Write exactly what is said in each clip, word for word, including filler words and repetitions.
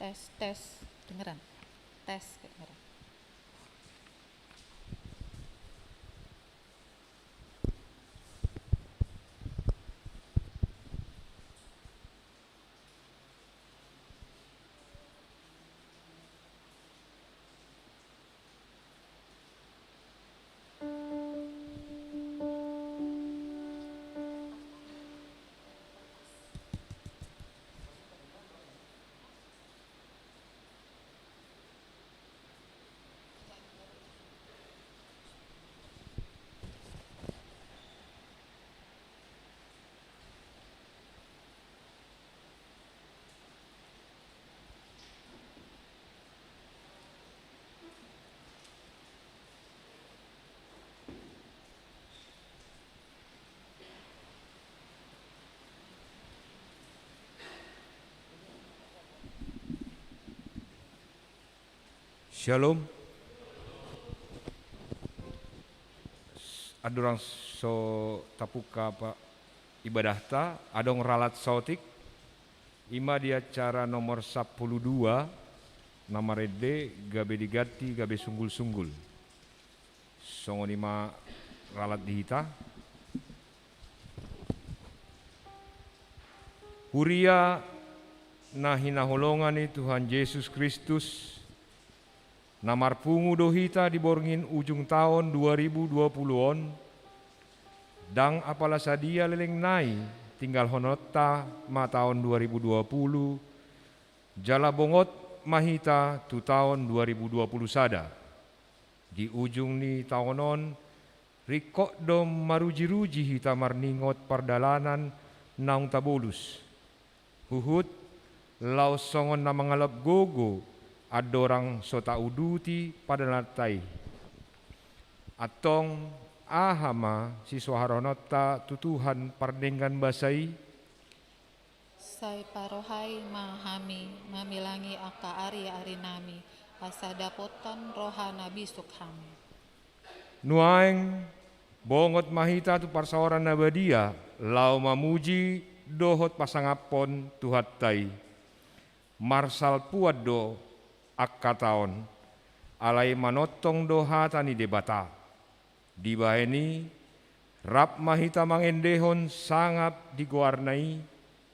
Tes, tes, dengeran. Tes, kedengeran. Syalom. Andorang so tapungka ibadahta, adong ralat saotik, i ma di acara nomor sampulu dua, na marende gabe diganti gabe sunggul-sunggul. Songon i ma ralat di hita. Huria na hinaholongan ni Tuhan Jesus Kristus, na marpungu do hita di borngin ujung taon dua ribu dua puluh on, ndang apala sadia leleng nai tinggalhononta ma taon dua ribu dua puluh, jala bongot ma hita tu taon dua ribu dua puluh sada. Di ujung ni taon on, ringkot do maruji-ruji hita marningot pardalanan naung tabolus. Huhut, laos songon na mangalap gogo andorang so tauduti pardalananta i. Antong, aha ma sisoarhononta tu Tuhan pardenggan basa i? Sai parohai ma hami mamilangi angka ari-arinami, asa dapotan roha na bisuk hami. Nuaeng, bongot ma hita tu parsaoran na badia, laho mamuji dohot pasangaphon Tuhanta i. Marsalpuan do angka taon, alai manongtong do hata ni Debata. Dibahen i, rap ma hita mangendehon sangap di goarna i,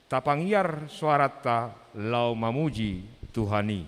tapangiar soaranta laho mamuji Tuhan i.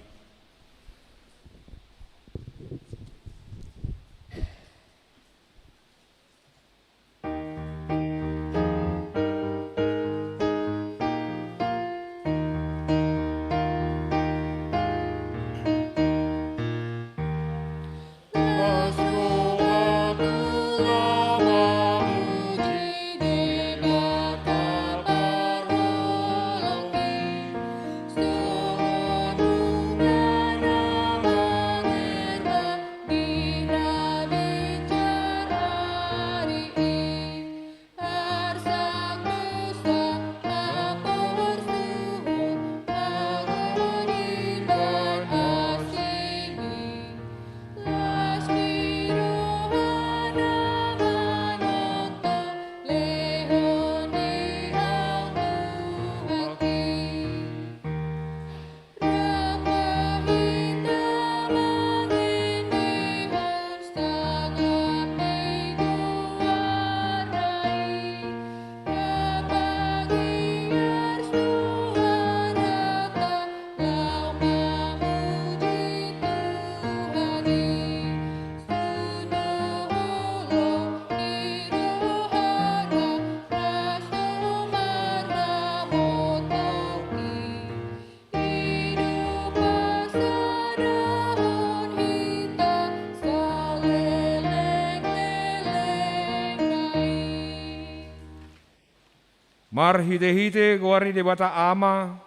Marhite-hite goar ni Debata Ama,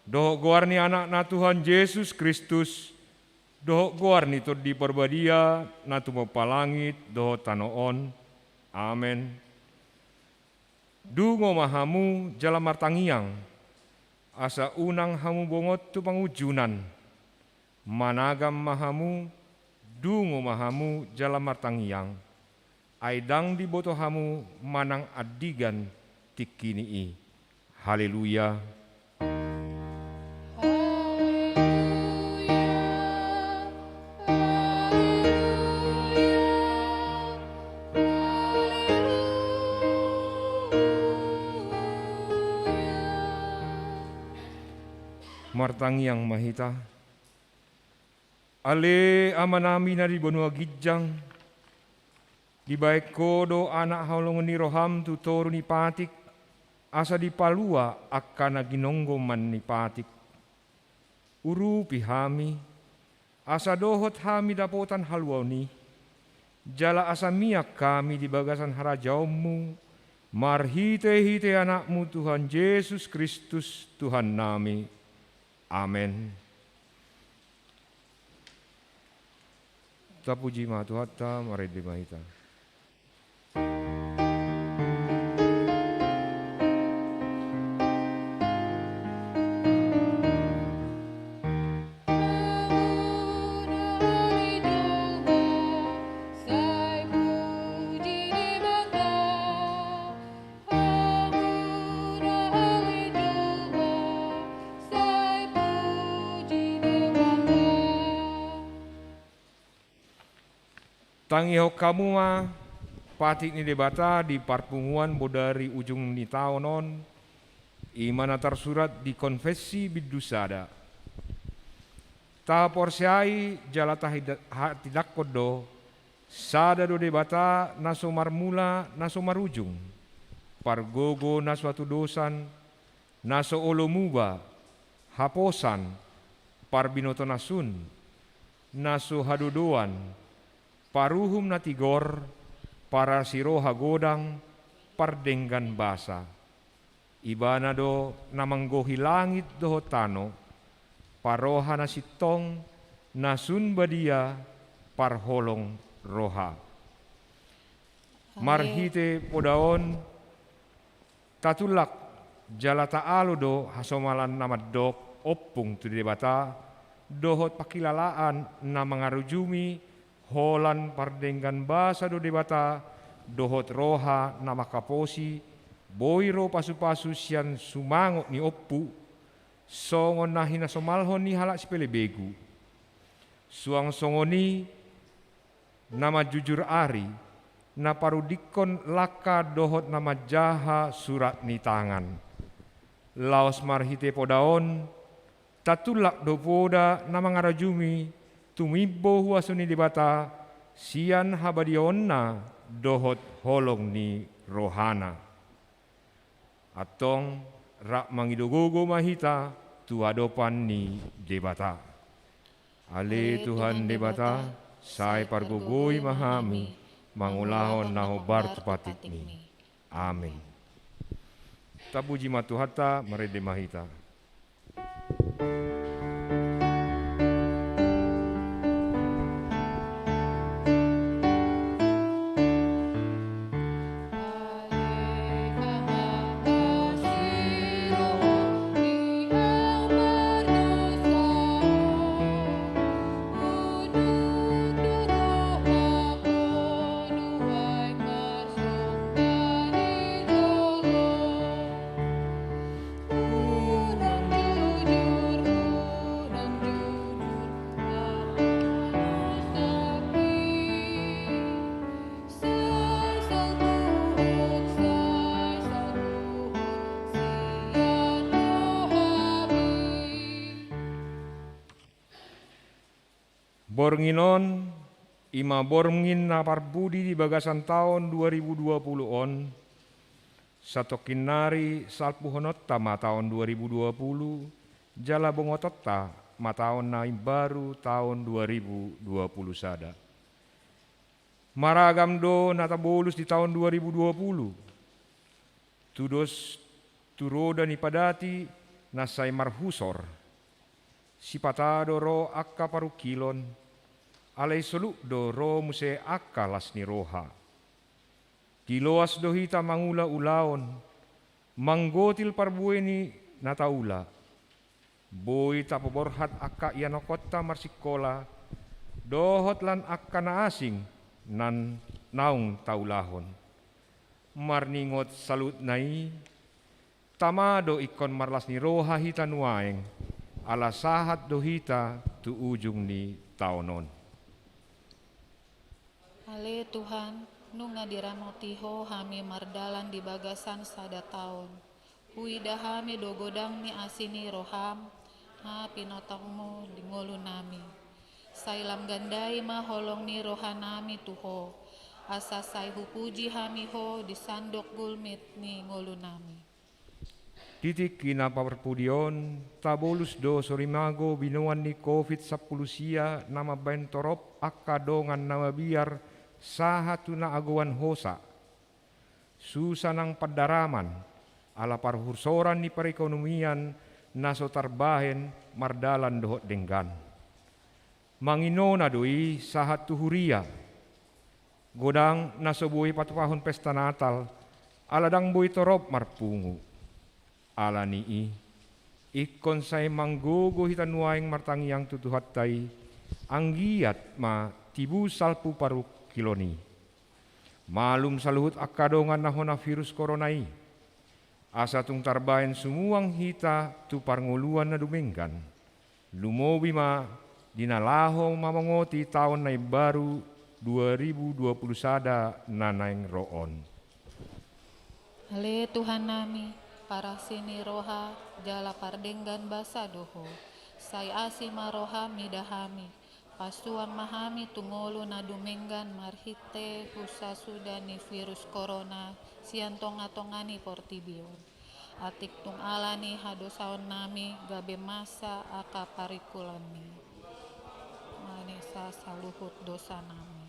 dohot goar ni Anakna Tuhan Jesus Kristus, dohot goar ni Tondi Parbadia na tumompa langit dohot tano on. Amen. Dungo ma hamu jala martangiang, asa unang hamu bongot tu pangunjunan. Managam ma hamu, dungo ma hamu jala martangiang. Ai ndang diboto hamu manang andigan tingkini i. Haleluya. Martangiang ma hita. Ale Amanami na di banua ginjang, dibahen Ho do anak haholongan ni roham tu toru ni patik, asa dipalua angka na ginonggoman ni patik. Urupi hami, asa dohot hami dapotan haluaon i, jala asa mian hami di bagasan harajaonmu, marhitehite Anakmu Tuhan Jesus Kristus, Tuhannami. Amen. Tapuji ma Tuhanta, marende ma hita. Tangihon hamu ma patik ni Debata di parpunguan bodari ujung ni taon on, i ma na tarsurat di Konfessi bindu sada. Taporseai jala tahida-, hatindangkon do, sada do Debata na so marmula, na so marujung, pargogo na so hatudosan, na so olo muba, haposan, parbinoto na sun, na so hadodoan, paruhum na tigor, parasi roha godang, pardenggan basa. Ibana do na manggohi langit dohot tano, parroha na sintong, na sun badia, parholong roha. Amen. Marhite poda on, tatulak jala taalo do hasomalan na mandok ompung tu Debata, dohot pangkilalaan na mangarujumi, holan pardenggan basa do Debata, dohot roha na manghaposi, boi ro pasupasu sian sumangot ni ompu, songon na hinasomalhon ni halak sipelebegu. Suang songon i, na manjujur ari, na parudingkon langka dohot na manjaha surat ni tangan. Laos marhite poda on, tatulak do poda na mangarajumi, tumimbo huaso ni Debata, sian habadiaonna dohot holong ni rohana. Antong, rap mangido gogo ma hita tu adopan ni Debata. Ale Tuhan Debata, sai pargogoi ma hami, mangulahon na hombar tu patikmi. Amen. Tapuji ma Tuhanta, marende ma hita. Borngin on, i ma borngin na parpudi di bagasan taon dua ribu dua puluh on, satongkin nari salpuhononta ma taon dua ribu dua puluh, jala bongotonta ma taon na imbaru taon dua ribu dua puluh sada. Maragam do na tabolus di taon dua ribu dua puluh. Tudos tu roda ni padati na sai marhusor. Sipata do ro angka parungkilon, alai soluk do ro muse angka las ni roha. Tiloas do hita mangula ulaon, manggotil parbue ni na taula. Boi tapaborhat angka ianakkonta marsingkola, dohot lan angka na asing na naung taulahon. Marningot saluhutna i, tama do ingkon marlas ni roha hita nuaeng, ala sahat do hita tu ujung ni taon on. Ale Tuhan, nunga diramoti Ho hami mardalan di bagasan sada taon. Huida hami do godang ni asi ni roham, Ma pinotongmu di ngolunami. Sai lam gandai ma holong ni rohanami tu Ho, asa sai hupuji hami Ho di sandok gulmit ni ngolunami. Di tingki na parpudi on, tabolus do sorimago binoan ni covid sampulu sia na mambahen torop angka dongan na mabiar sahat tu na agoan hosa. Susa nang pandaraman, ala parhusoran ni perekonomian na so tarbahen mardalan dohot denggan. Manginona do i sahat tu huria. Godang na so boi patupahon pesta Natal, ala ndang boi torop marpungu. Ala ni i, ingkon sai manggogo hita nuaeng martangiang tu Tuhanta i, anggiat ma tibu salpu parungkilon i. Malum saluhut angka dongan na hona virus korona i. Asa tung tarbahen sumuang hita tu parngoluan na dumenggan. Lumobi ma di na laho mamongoti taon na imbaru dua ribu dua pulu sada na naeng ro on. Ale Tuhannami, parasi ni roha jala pardenggan basa do Ho, sai asi ma roham mida hami, pasuang ma hami tu ngolu na dumenggan marhite husasuda ni virus korona sian tonga-tonga ni portibi on. Atik tung ala ni hadosaonnami gabe masa angka paringkulonmi manesa saluhut dosanami.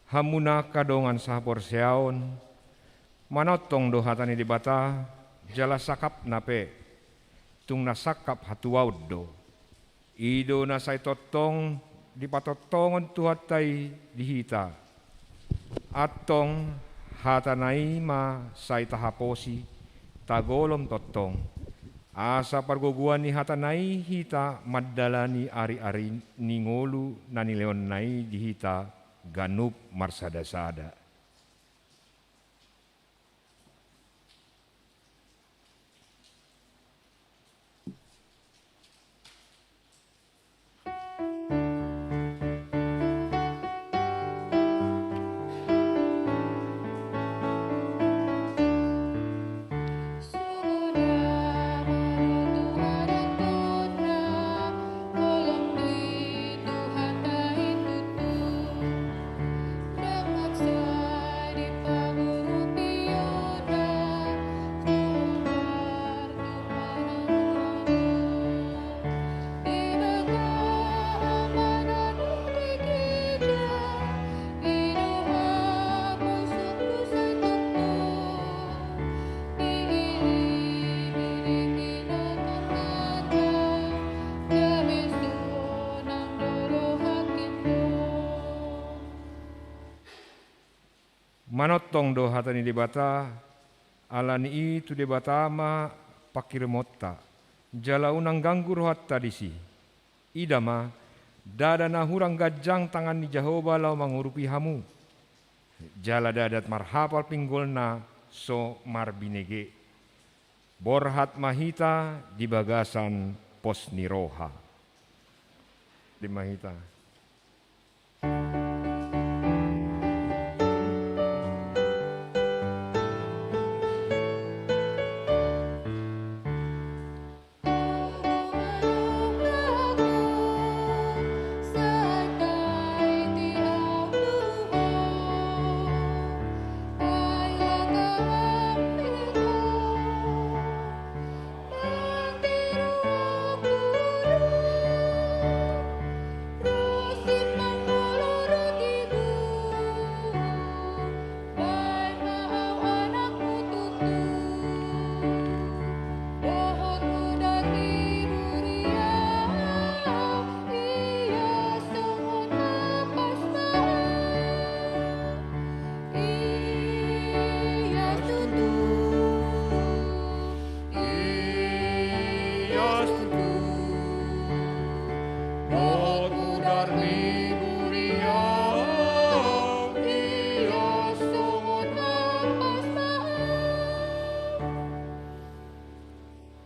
Hamuna angka dongan sahaporseaon, manongtong do hata ni Debata, jala sangkapna pe, tung na sangkap hatuaon do. I do na sai tongtong dipatongtongon Tuhanta i di hita. Antong hatana i ma sai tahaposi, tagolom tongtong. Asa pargogoan ni hatana i hita mandalani ari-ari ni ngolu na nilehonna i di hita ganup marsada-sada. Manongtong do hata ni Debata, ala ni i tu Debata ma pangkirimonta, jala unang ganggu rohanta disi. Ida ma, ndada na hurang ganjang tangan ni Jahowa laho mangurupi hamu. Jala ndada marhapal pinggolna so marbinege. Borhat ma hita di bagasan pos ni roha. Di ma hita.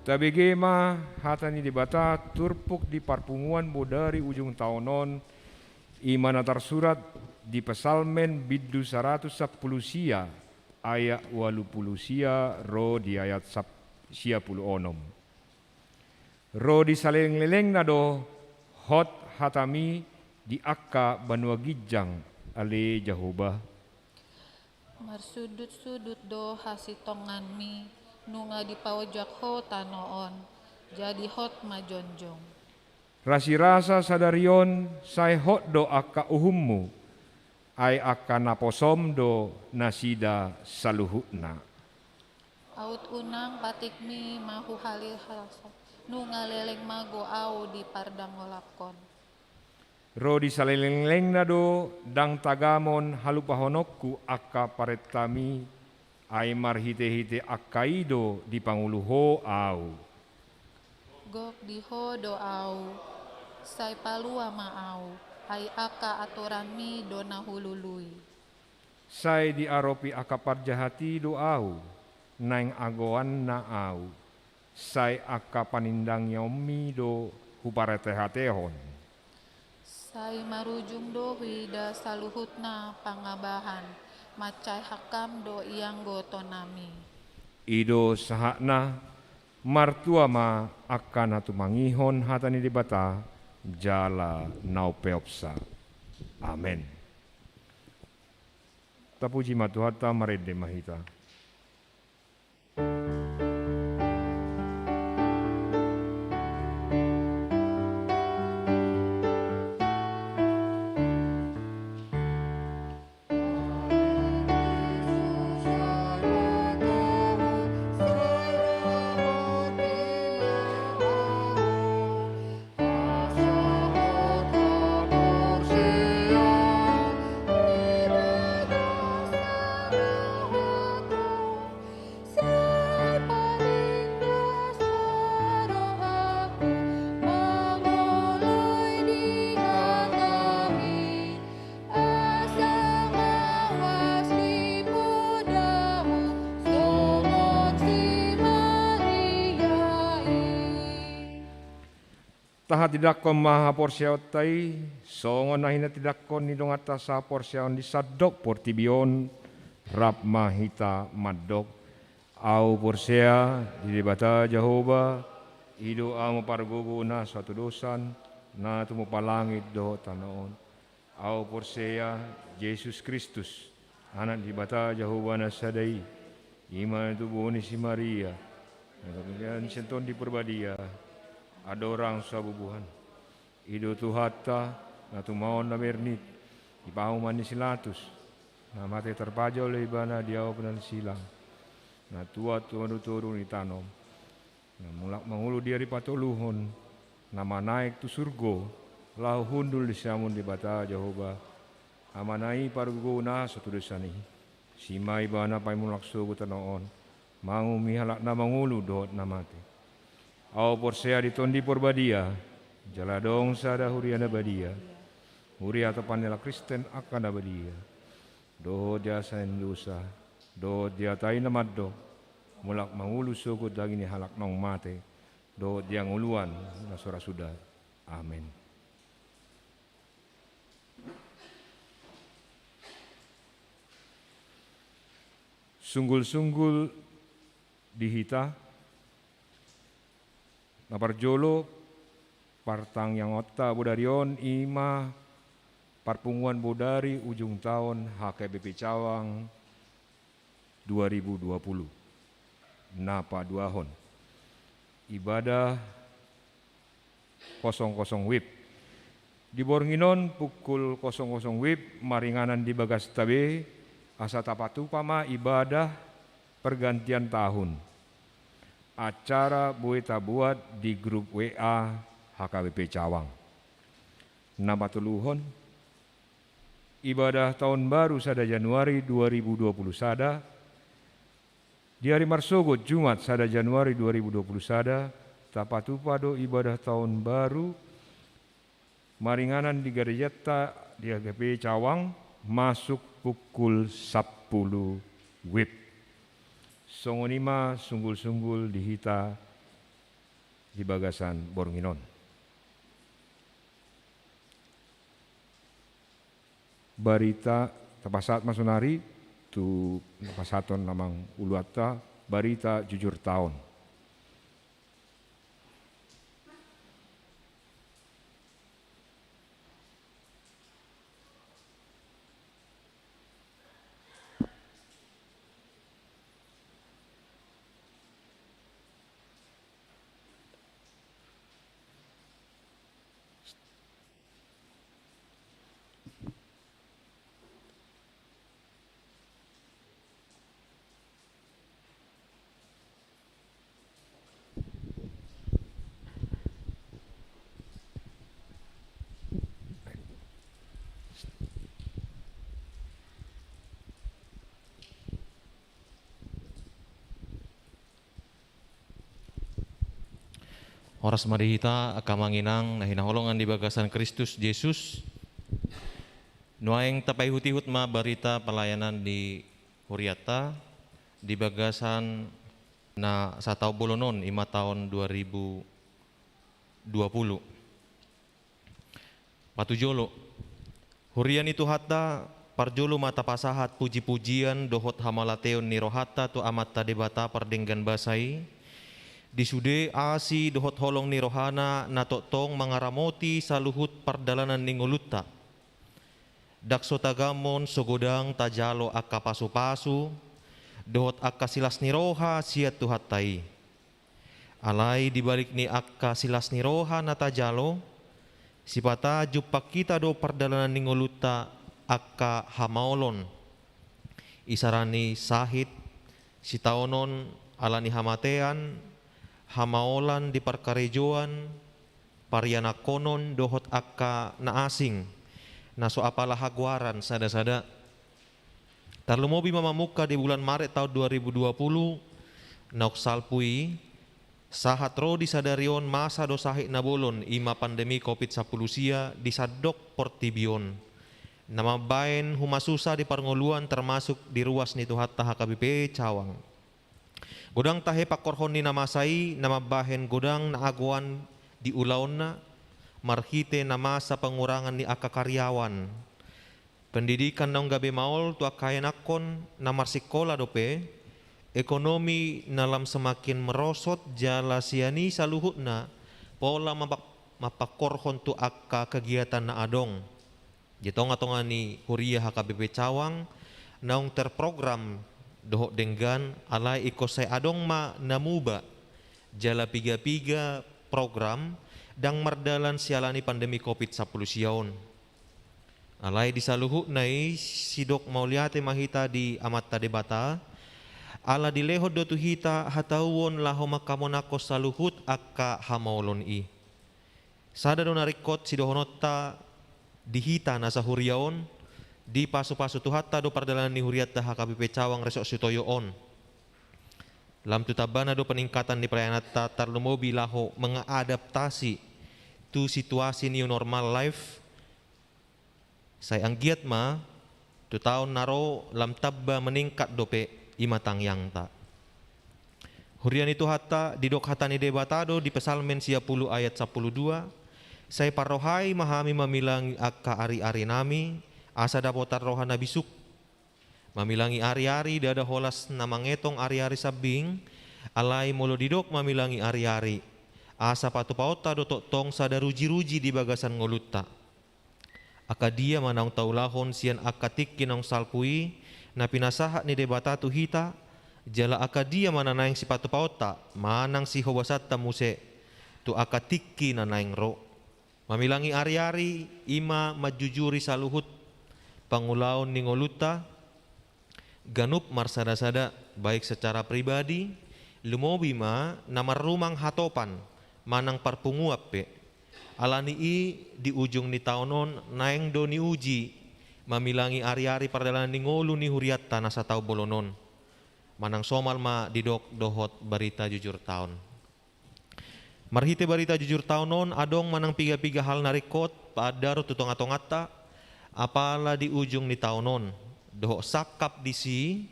Tabege ma hata ni Debata turpuk di parpunguan bodari ujung taon on, i ma na tarsurat di Psalmen bindu saratus sampulu sia, ayat ualu pulu sia ro di ayat sap-, sia pulu onom. Ro di salelenglelengna do hot hataMi di angka banua ginjang, ale Jahowa. Marsundut-sundut do hasintonganMi, nunga dipaojak Ho tano on, jadi hot ma jongjong. Rasirasa sadari on sai hot do angka uhumMu, ai angka naposoM do nasida saluhutna. Aut unang patikmi ma huhalirasa, nunga leleng mago ahu di pardangolangkon. Ro di salelenglelengna do ndang tagamon halupahononku angka parentaMi, ai marhite-hite angka i do dipangulu Ho ahu. Gok di Ho do ahu, sai palua ma ahu, ai angka aturanMi do na hulului. Sai diaropi angka parjahat i do ahu, naeng agoanna ahu, sai angka panindangionMi do huparhate-hatehon. Sai marujung do huida saluhutna pangabahan, mansai hakam do ianggo tonaMi. I do sahatna, martua ma angka na tumangihon hata ni Debata, jala na umpeopsa. Amen. Tapuji ma Tuhanta, marende ma hita. Tahatindangkon ma haporseaonta i, songon na hinatindangkon ni donganta saporseaon di sandok portibi on. Rap ma hita mandok. Ahu porsea di Debata Jahowa, i do Ama Pargogo na so hatudosan, na tumompa langit dohot tano on. Ahu porsea Jesus Kristus, Anak ni Debata Jahowa na sada i, i ma na tubu ni si Maria, na tongtong sian Tondi Porbadia, andorang so habubuhan. I do Tuhanta, na tumaon na mernit di pahuman ni si Latus, na mate tarpajal do Ibana di aopan ni silang, na tuat tu toru-toru ni tano, na mulak mangolu di ari patoluhon, na manaek tu surgo, laho hundul di siamun Debata Jahowa, Amana i pargogo na so hatudosan i. Si ma Ibana paimulak sogot tano on, manguhumi halak na mangolu dohot na mate. Ahu porsea di Tondi Porbadia, jala adong sada huria na badia, huria hatopan ni halak Kristen angka na badia, dohot di hasesaan ni dosa, dohot di hata i na mandok, mulak mangolu sogot daging ni halak naung mate, dohot di hangoluan na so ra suda. Amen. Sunggul-sunggul di hita. Na parjolo, partangiangonta bodari on i ma parpunguan bodari ujung taon H K B P Cawang dua ribu dua puluh. Na paduahon, ibadah kosong kosong WIB. Di borngin on pukul kosong kosong WIB maringanan di bagasta be, asa tapatupa ma ibadah pergantian tahun. Acara boi tabuat di grup W A H K B P Cawang. Na patoluhon, ibadah tahun baru sada Januari dua ribu dua puluh sada. Di ari marsogot Jumat sada Januari dua ribu dua puluh sada, tapatupa do ibadah tahun baru maringanan di garejanta di H K B P Cawang, masuk pukul sampulu WIB. Songon i ma sunggul-sunggul di hita di bagasan borngin on. Barita, tapasahat ma sonari tu na pasahaton na manguluanta, barita jujur taon. Horas ma di hita angka amang inang na hinaholongan di bagasan Kristus Jesus. Nuaeng tapaihut-ihut ma barita pelayanan di hurianta di bagasan na sataon bolon on, i ma taon dua ribu dua puluh. Patujolo. Huria ni Tuhanta, parjolo ma tapasahat puji-pujian dohot hamauliateon ni rohanta tu Amanta Debata pardenggan basa i, di sude asi dohot holong ni rohana na tongtong mangaramoti saluhut pardalanan ni ngolunta. Ndang so tagamon so godang tajalo angka pasu-pasu dohot angka silas ni roha sian Tuhanta i. Alai di balik ni angka silas ni roha na tajalo, sipata jumpang hita do pardalanan ni ngolunta angka hamaolon. Isarani sahit, sitaonon ala ni hamatean, hamaolan di parkarejoan, parianakhonon dohot angka na asing, na so apala hagoaran sada-sada. Tarlumobi ma mamungka di bulan Maret taon dua ribu dua puluh, naung salpu i, sahat ro di sadari on masa do sahit na bolon, i ma pandemi covid sampulu sia di sandok portibi on, na mambahen humasusa di parngoluan, termasuk di ruas ni Tuhanta H K B P Cawang. Godang tahe pangkorhon ni na masa i na mambahen godang na agoan di ulaonna, marhite na masa pengurangan ni angka karyawan. Pendidikan naung gabe maol tu angka ianakhon na marsikola dope, ekonomi na lam semakin merosot jala sian i saluhutna pola mampa-, mampangkorhon tu angka kegiatan na adong. Di tonga-tonga ni huria H K B P Cawang, naung terprogram dohot denggan, alai ingkon sai adong ma na muba, jala piga-piga program ndang mardalan siala ni pandemi covid sampulu sia on. Alai di saluhutna i sidok mauliate ma hita di Amanta Debata, ala dilehon do tu hita hatauon laho mangkamonanghon saluhut angka hamaolon i. Sada do na ringkot sidohononta di hita na sahuria on, dipasu-pasu Tuhanta do pardalanan ni hurianta H K B P Cawang Resort Sutoyo on. Lam tu tambana do peningkatan ni pelayananta, tarlumobi laho mengadaptasi tu situasi new normal life. Sai anggiat ma tu taon na ro lam tamba meningkat dope i ma tangiangta. Huria ni Tuhanta, didok hata ni Debata do di Psalmen sia pulu ayat sampulu dua, sai parrohai ma hami mamilangi angka ari-arinami, asa dapotan roha na bisuk. Mamilangi ari-ari ndada holan na mangetong ari-ari sambing, alai molo didok mamilangi ari-ari, asa patupaonta do tongtong sada ruji-ruji di bagasan ngolunta. Angka dia ma naung taulahon sian angka tingki naung salpu i, na pinasahat ni Debata tu hita, jala angka dia ma na naeng sipatupaonta, manang sihobasanta muse, tu angka tingki na naeng ro. Mamilangi ari-ari, i ma manjujuri saluhut pangulaon ni ngolunta, ganup marsada-sada, baik secara pribadi, lumobi ma na marrumang hatopan, manang parpunguan pe. Ala ni i di ujung ni taon on naeng do niuji, mamilangi ari-ari pardalanan ni ngolu ni hurianta na sataon bolon on. Manang somal ma didok dohot barita jujur taon. Marhite barita jujur taon on, adong manang piga-piga hal na ringkot paandar tu tonga-tonganta, apala di ujung ni taon on, dohot sangkap disi,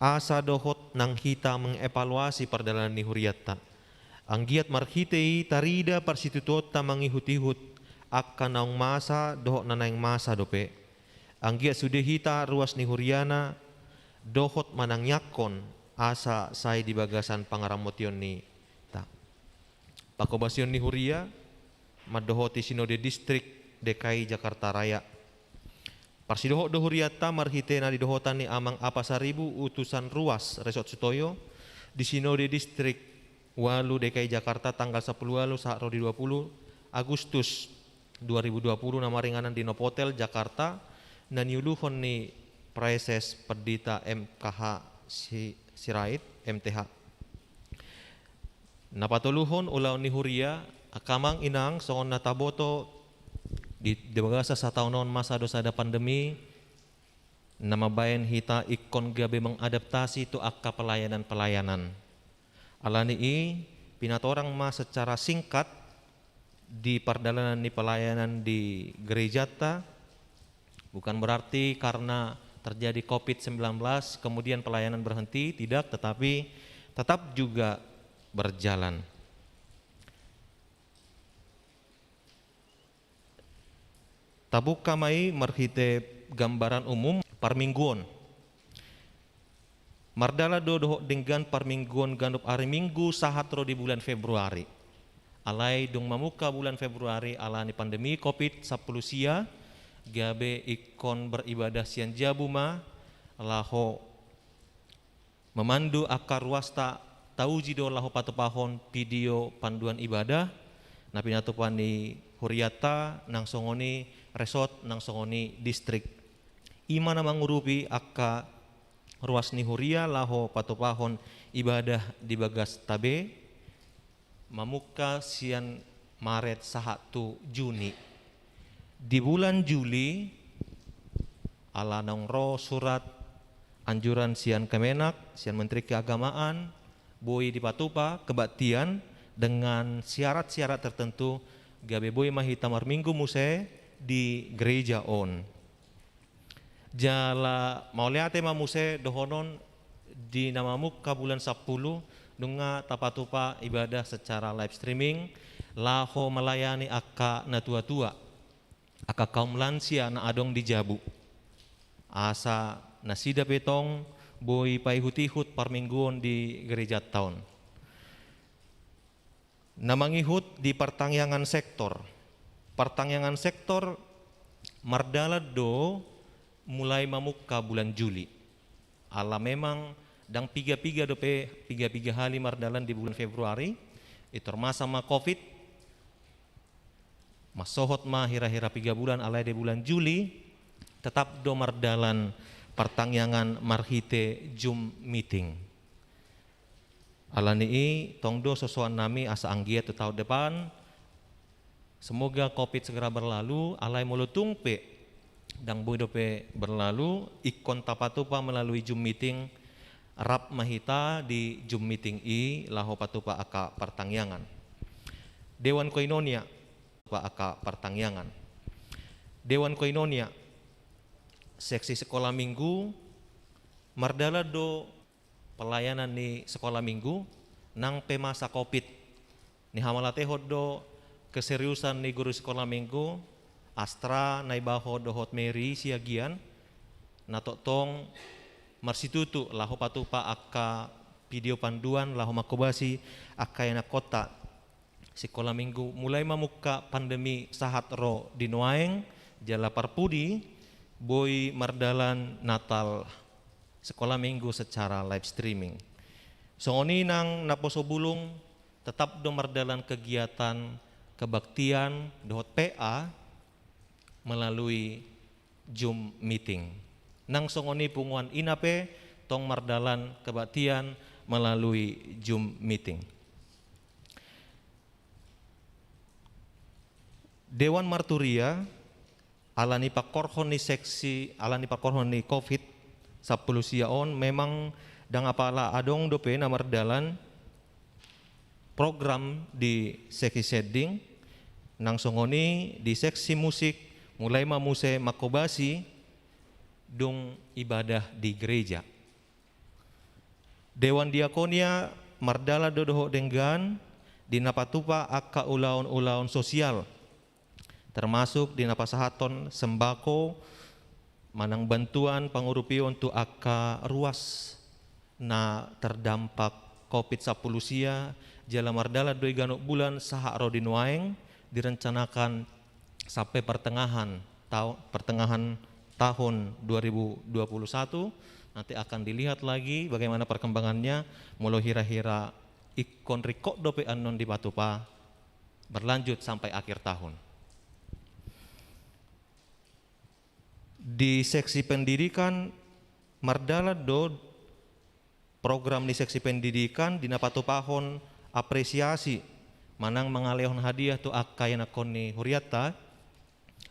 asa dohot nang hita mengevaluasi pardalanan ni hurianta. Anggiat marhite i tarida parsitutuonta mangihut-ihut angka naung masa dohot na naeng masa dope. Anggiat sude hita ruas ni huriana dohot manangiangkon asa sai di bagasan pangaramotion ni ta. Panghobasion ni huria mandohoti Sinode Distrik D K I Jakarta Raya. Parsidohot do hurianta marhite na didohotan ni Amang Apa Saribu, utusan ruas Resort Sutoyo, di Sinode Distrik ualu D K I Jakarta tanggal sampulu ualu sahat ro di dua puluh Agustus dua ribu dua puluh na maringanan di Novotel, Jakarta, na niuluhon ni Praeses Pendeta M K H Si-, Sirait, M T H. Na patoluhon, ulaon ni huria, angka amang inang, songon na taboto di, di bagasan sataon on masa do sada pandemi, na mambahen hita ingkon gabe mengadaptasi tu angka pelayanan-pelayanan. Ala ni i, Pinatorang ma secara singkat di pardalanan ni pelayanan di gerejata, bukan berarti karena terjadi covid sembilan belas kemudian pelayanan berhenti, tidak, tetapi tetap juga berjalan. Tabuka ma i marhite gambaran umum parmingguon. Mardalan do dohot denggan parmingguon ganup ari Minggu sahat ro di bulan Februari. Alai dung mamungka bulan Februari ala ni pandemi covid sampulu sia, gabe ingkon beribadah sian jabu ma laho memandu angka ruasta. Tauji do laho patupahon video panduan ibadah na pinatupa ni hurianta, nang songon i resort, nang songon i distrik. I ma na mangurupi angka ruas ni huria laho patupahon ibadah di bagasta be, mamungka sian Maret sahat tu Juni. Di bulan Juli, ala naung ro surat anjuran sian Kemenag, sian Menteri Keagamaan, boi dipatupa kebaktian dengan syarat-syarat tertentu, gabe boi ma hita marminggu muse di gereja on. Jala mauliate ma muse dohonon di na mamungka bulan sampulu, nunga tapatupa ibadah secara live streaming, laho melayani angka natua-tua, angka kaum lansia na adong di jabu. Asa nasida pe tong boi paihut-ihut parmingguon di gerejanta on. Na mangihut di partangiangan sektor. Partangiangan sektor mardalan do mulai mamungka bulan Juli. Ala memang ndang piga-piga dope, piga-piga hali mardalan di bulan Februari, i tor masa ma covid, mansohot ma hira-hira piga bulan, alai di bulan Juli tetap do mardalan partangiangan marhite Zoom meeting. Ala ni i tong do sosoan nami asa anggiat tu taon depan, semoga covid segera berlalu, alai molo tung pe ndang boi dope berlalu, ingkon tapatupa melalui Zoom meeting, rap ma hita di Zoom meeting i laho patupa angka partangiangan. Dewan Koinonia, pa angka partangiangan. Dewan Koinonia, seksi sekolah minggu, mardalan do pelayanan ni sekolah minggu, nang pe masa covid. Nihamalate hot do keseriusan ni guru sekolah minggu, Astra, Naibaho dohot Mary Siagian, na tongtong marsitutu laho patupa angka video panduan laho mangkobasi angka ianakhonta. Sekolah minggu mulai mamungka pandemi sahat ro di nuaeng, jala parpudi boi mardalan Natal sekolah minggu secara live streaming. Songon i nang naposo bulung, tetap do mardalan kegiatan kebaktian dohot P A melalui Zoom meeting. Nang songon i punguan ina pe tong mardalan kebaktian melalui Zoom meeting. Dewan Marturia, ala ni pangkorhon ni seksi, ala ni pangkorhon ni covid sampulu sia on, memang ndang apala adong dope na mardalan program di seksi sending, nang songon i di seksi musik, mulai ma muse mangkobasi dung ibadah di gereja. Dewan Diakonia mardalan do dohot denggan di na patupa angka ulaon-ulaon sosial, termasuk di na pasahathon sembako manang bantuan pangurupion tu angka ruas na terdampak covid sampulu sia, jala mardalan do i ganup bulan sahat ro di nuaeng, direncanakan sampai pertengahan tau-, pertengahan tahun dua ribu dua puluh satu, nanti akan dilihat lagi bagaimana perkembangannya, molo hira-hira ingkon ringkot dope annon dipatupa, berlanjut sampai akhir tahun. Di seksi pendidikan, mardalan do program ni seksi pendidikan di na patupahon apresiasi manang mangalehon hadiah tu angka ianakhon ni hurianta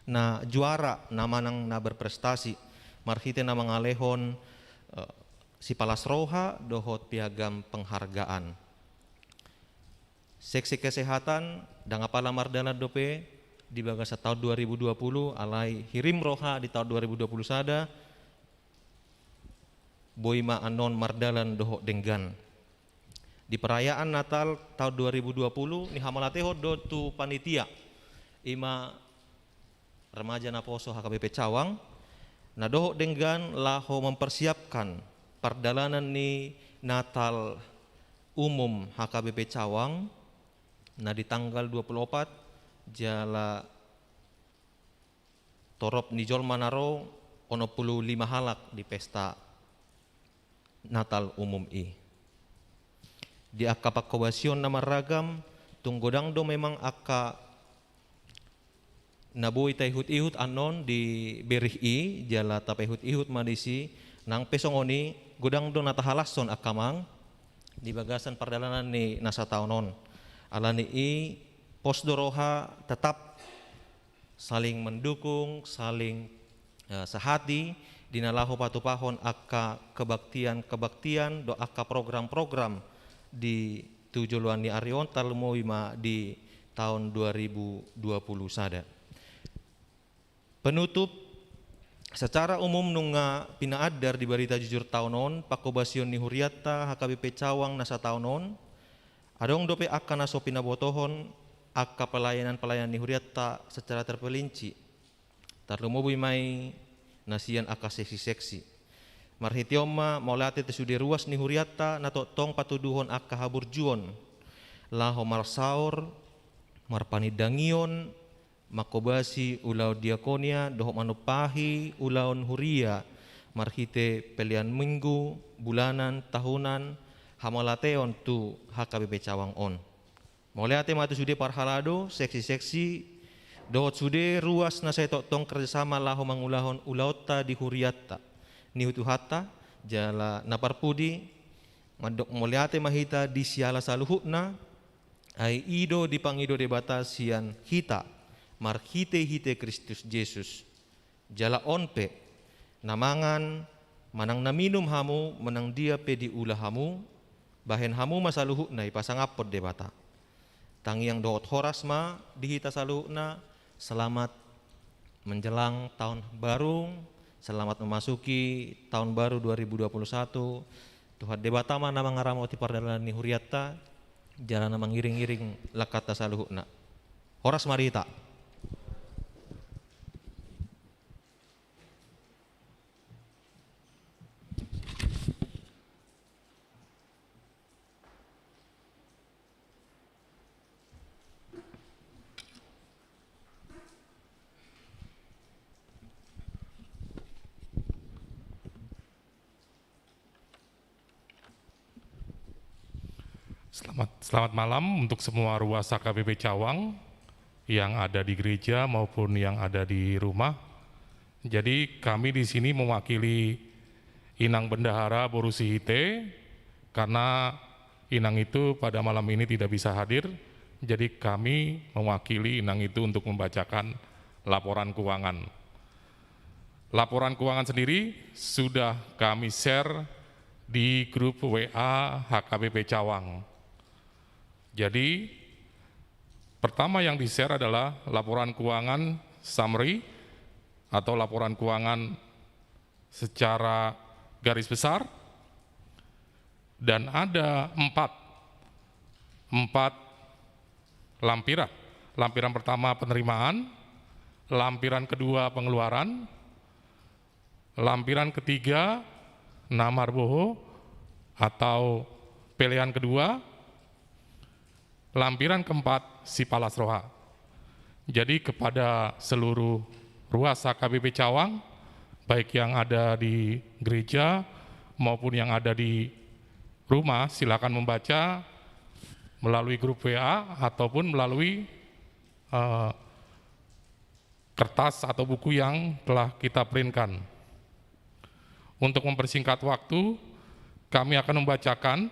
na juara, na manang na berprestasi, marhite na mangalehon, eh, sipalas roha dohot piagam penghargaan. Seksi kesehatan, ndang apala mardalan dope di bagasan taon dua ribu dua puluh, alai hirim roha di taon dua ribu dua puluh sada, boi ma annon mardalan dohot denggan. Di perayaan Natal taon dua ribu dua puluh, nihamolatehon do tu panitia, i ma remaja naposo H K B P Cawang, na dohot denggan laho mempersiapkan pardalanan ni Natal umum H K B P Cawang, na di tanggal dua puluh opat, jala torop ni jolma na ro onom puluh lima halak di pesta Natal umum i. Di angka pangkobasion na marragam, tung godang do memang angka na boi taihut-ihut annon di berih i, jala tapaihut-ihut ma disi, nang pe songon i, godang do na tahalashon angka amang di bagasan pardalanan ni na sataon on. Alani i, pos do roha tetap saling mendukung, saling, eh, sehati, di na laho patupahon angka kebaktian-kebaktian dohot angka program-program di tu joloan ni ari on, tarlumobi ma di taon dua ribu dua puluh sada. Penutup, secara umum nunga pinaandar di barita jujur taon on, pangkobasion ni hurianta H K B P Cawang na sataon on, adong dope angka na so pinabotohon angka pelayanan-pelayanan ni hurianta secara terperinci. Tarlumobi ma i na sian angka seksi-seksi. Marhite on ma mauliate tu sude ruas ni hurianta na tongtong patuduhon angka haburjuon laho marsaor, marpanindangion, mangkobasi ulaon diakonia dohot manumpahi ulaon huria marhite pelean minggu, bulanan, tahunan, hamauliateon tu H K B P Cawang on. Mauliate ma tu sude parhalado, seksi-seksi, dohot sude ruas na sai tongtong kerjasama laho mangulahon ulaonta di hurianta, ni Tuhanta, jala na parpudi, mandok mauliate ma hita di siala saluhutna, ai i do dipangido Debata sian hita, marhite-hite Kristus Jesus. Jala on pe, na mangan, manang na minum hamu, manang dia pe diula hamu, bahen hamu ma saluhutna dipasangaphon Debata. Tangiang dohot horas ma di hita saluhutna, selamat menjelang tahun baru, selamat memasuki tahun baru dua ribu dua puluh satu. Tuhan Debata ma na mangaramoti pardalanan ni hurianta, jala na mangiring-iring langkanta saluhutna. Horas ma di hita. Selamat, selamat malam untuk semua ruas H K B P Cawang yang ada di gereja maupun yang ada di rumah. Jadi, kami di sini mewakili Inang Bendahara Boru Sihite, karena Inang itu pada malam ini tidak bisa hadir, jadi kami mewakili Inang itu untuk membacakan laporan keuangan. Laporan keuangan sendiri sudah kami share di grup W A H K B P Cawang. Jadi, pertama yang di-share adalah laporan keuangan summary atau laporan keuangan secara garis besar, dan ada empat, empat lampiran. Lampiran pertama penerimaan, lampiran kedua pengeluaran, lampiran ketiga na marboho atau pelean kedua, lampiran keempat sipalas roha. Jadi, kepada seluruh ruas H K B P Cawang, baik yang ada di gereja maupun yang ada di rumah, silakan membaca melalui grup W A ataupun melalui, eh, kertas atau buku yang telah kita printkan. Untuk mempersingkat waktu, kami akan membacakan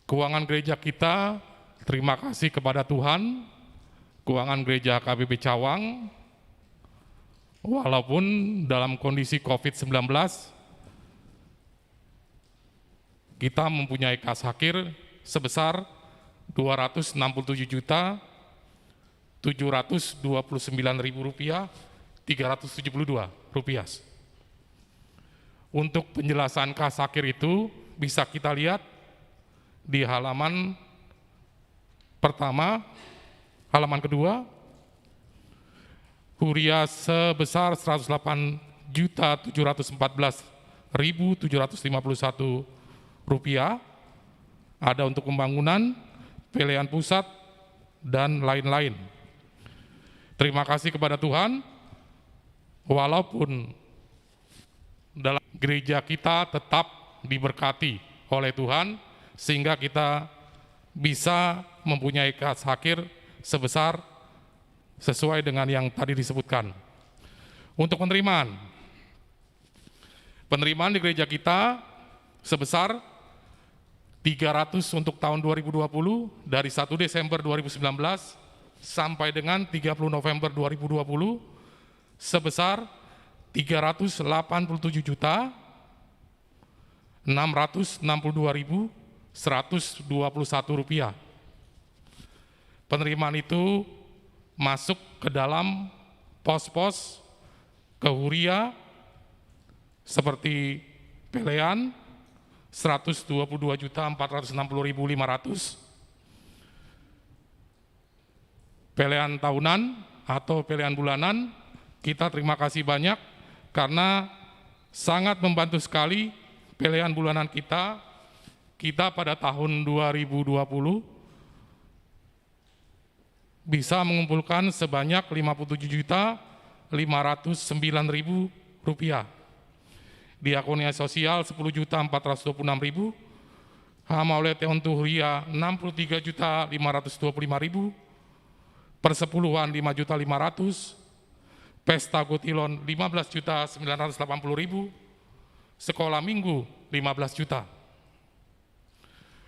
keuangan gereja kita. Terima kasih kepada Tuhan, keuangan gereja H K B P Cawang, walaupun dalam kondisi covid sembilan belas, kita mempunyai kas hakir sebesar dua ratus enam puluh tujuh juta tujuh ratus dua puluh sembilan ribu rupiah tiga ratus tujuh puluh dua rupiah. Untuk penjelasan kas akhir itu bisa kita lihat di halaman pertama, halaman kedua, huria sebesar seratus delapan juta tujuh ratus empat belas ribu tujuh ratus lima puluh satu rupiah, ada untuk pembangunan, pelean pusat, dan lain-lain. Terima kasih kepada Tuhan, walaupun dalam gereja kita tetap diberkati oleh Tuhan, sehingga kita bisa mempunyai kas akhir sebesar sesuai dengan yang tadi disebutkan. Untuk penerimaan, penerimaan di gereja kita sebesar tiga ratus untuk tahun dua ribu dua puluh, dari satu Desember dua ribu sembilan belas sampai dengan tiga puluh November dua ribu dua puluh, sebesar tiga ratus delapan puluh tujuh juta enam ratus enam puluh dua ribu seratus dua puluh satu rupiah. Penerimaan itu masuk ke dalam pos-pos ke huria seperti pelean seratus dua puluh dua juta empat ratus enam puluh ribu lima ratus, pelean tahunan atau pelean bulanan, kita terima kasih banyak karena sangat membantu sekali pelean bulanan kita. Kita pada tahun dua ribu dua puluh bisa mengumpulkan sebanyak lima puluh tujuh juta lima ratus sembilan ribu rupiah. Diakonia sosial sepuluh juta empat ratus dua puluh enam ribu, Hama Olete on Tuhuria enam puluh tiga juta lima ratus dua puluh lima ribu, persepuluhan lima juta lima ratus, pesta gotilon lima belas juta sembilan ratus delapan puluh ribu, sekolah minggu lima belas juta.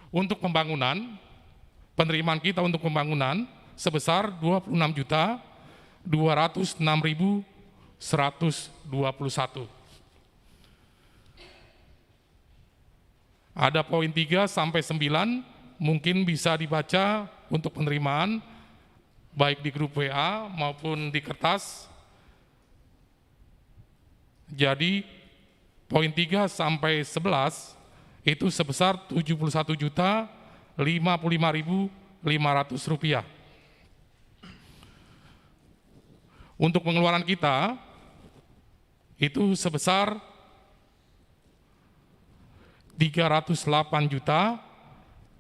Untuk pembangunan, penerimaan kita untuk pembangunan sebesar dua puluh enam juta dua ratus enam ribu seratus dua puluh satu. Ada poin tiga sampai sembilan, mungkin bisa dibaca untuk penerimaan, baik di grup W A maupun di kertas. Jadi, poin tiga sampai sebelas itu sebesar tujuh puluh satu juta lima puluh lima ribu lima ratus rupiah. Untuk pengeluaran kita, itu sebesar tiga ratus delapan juta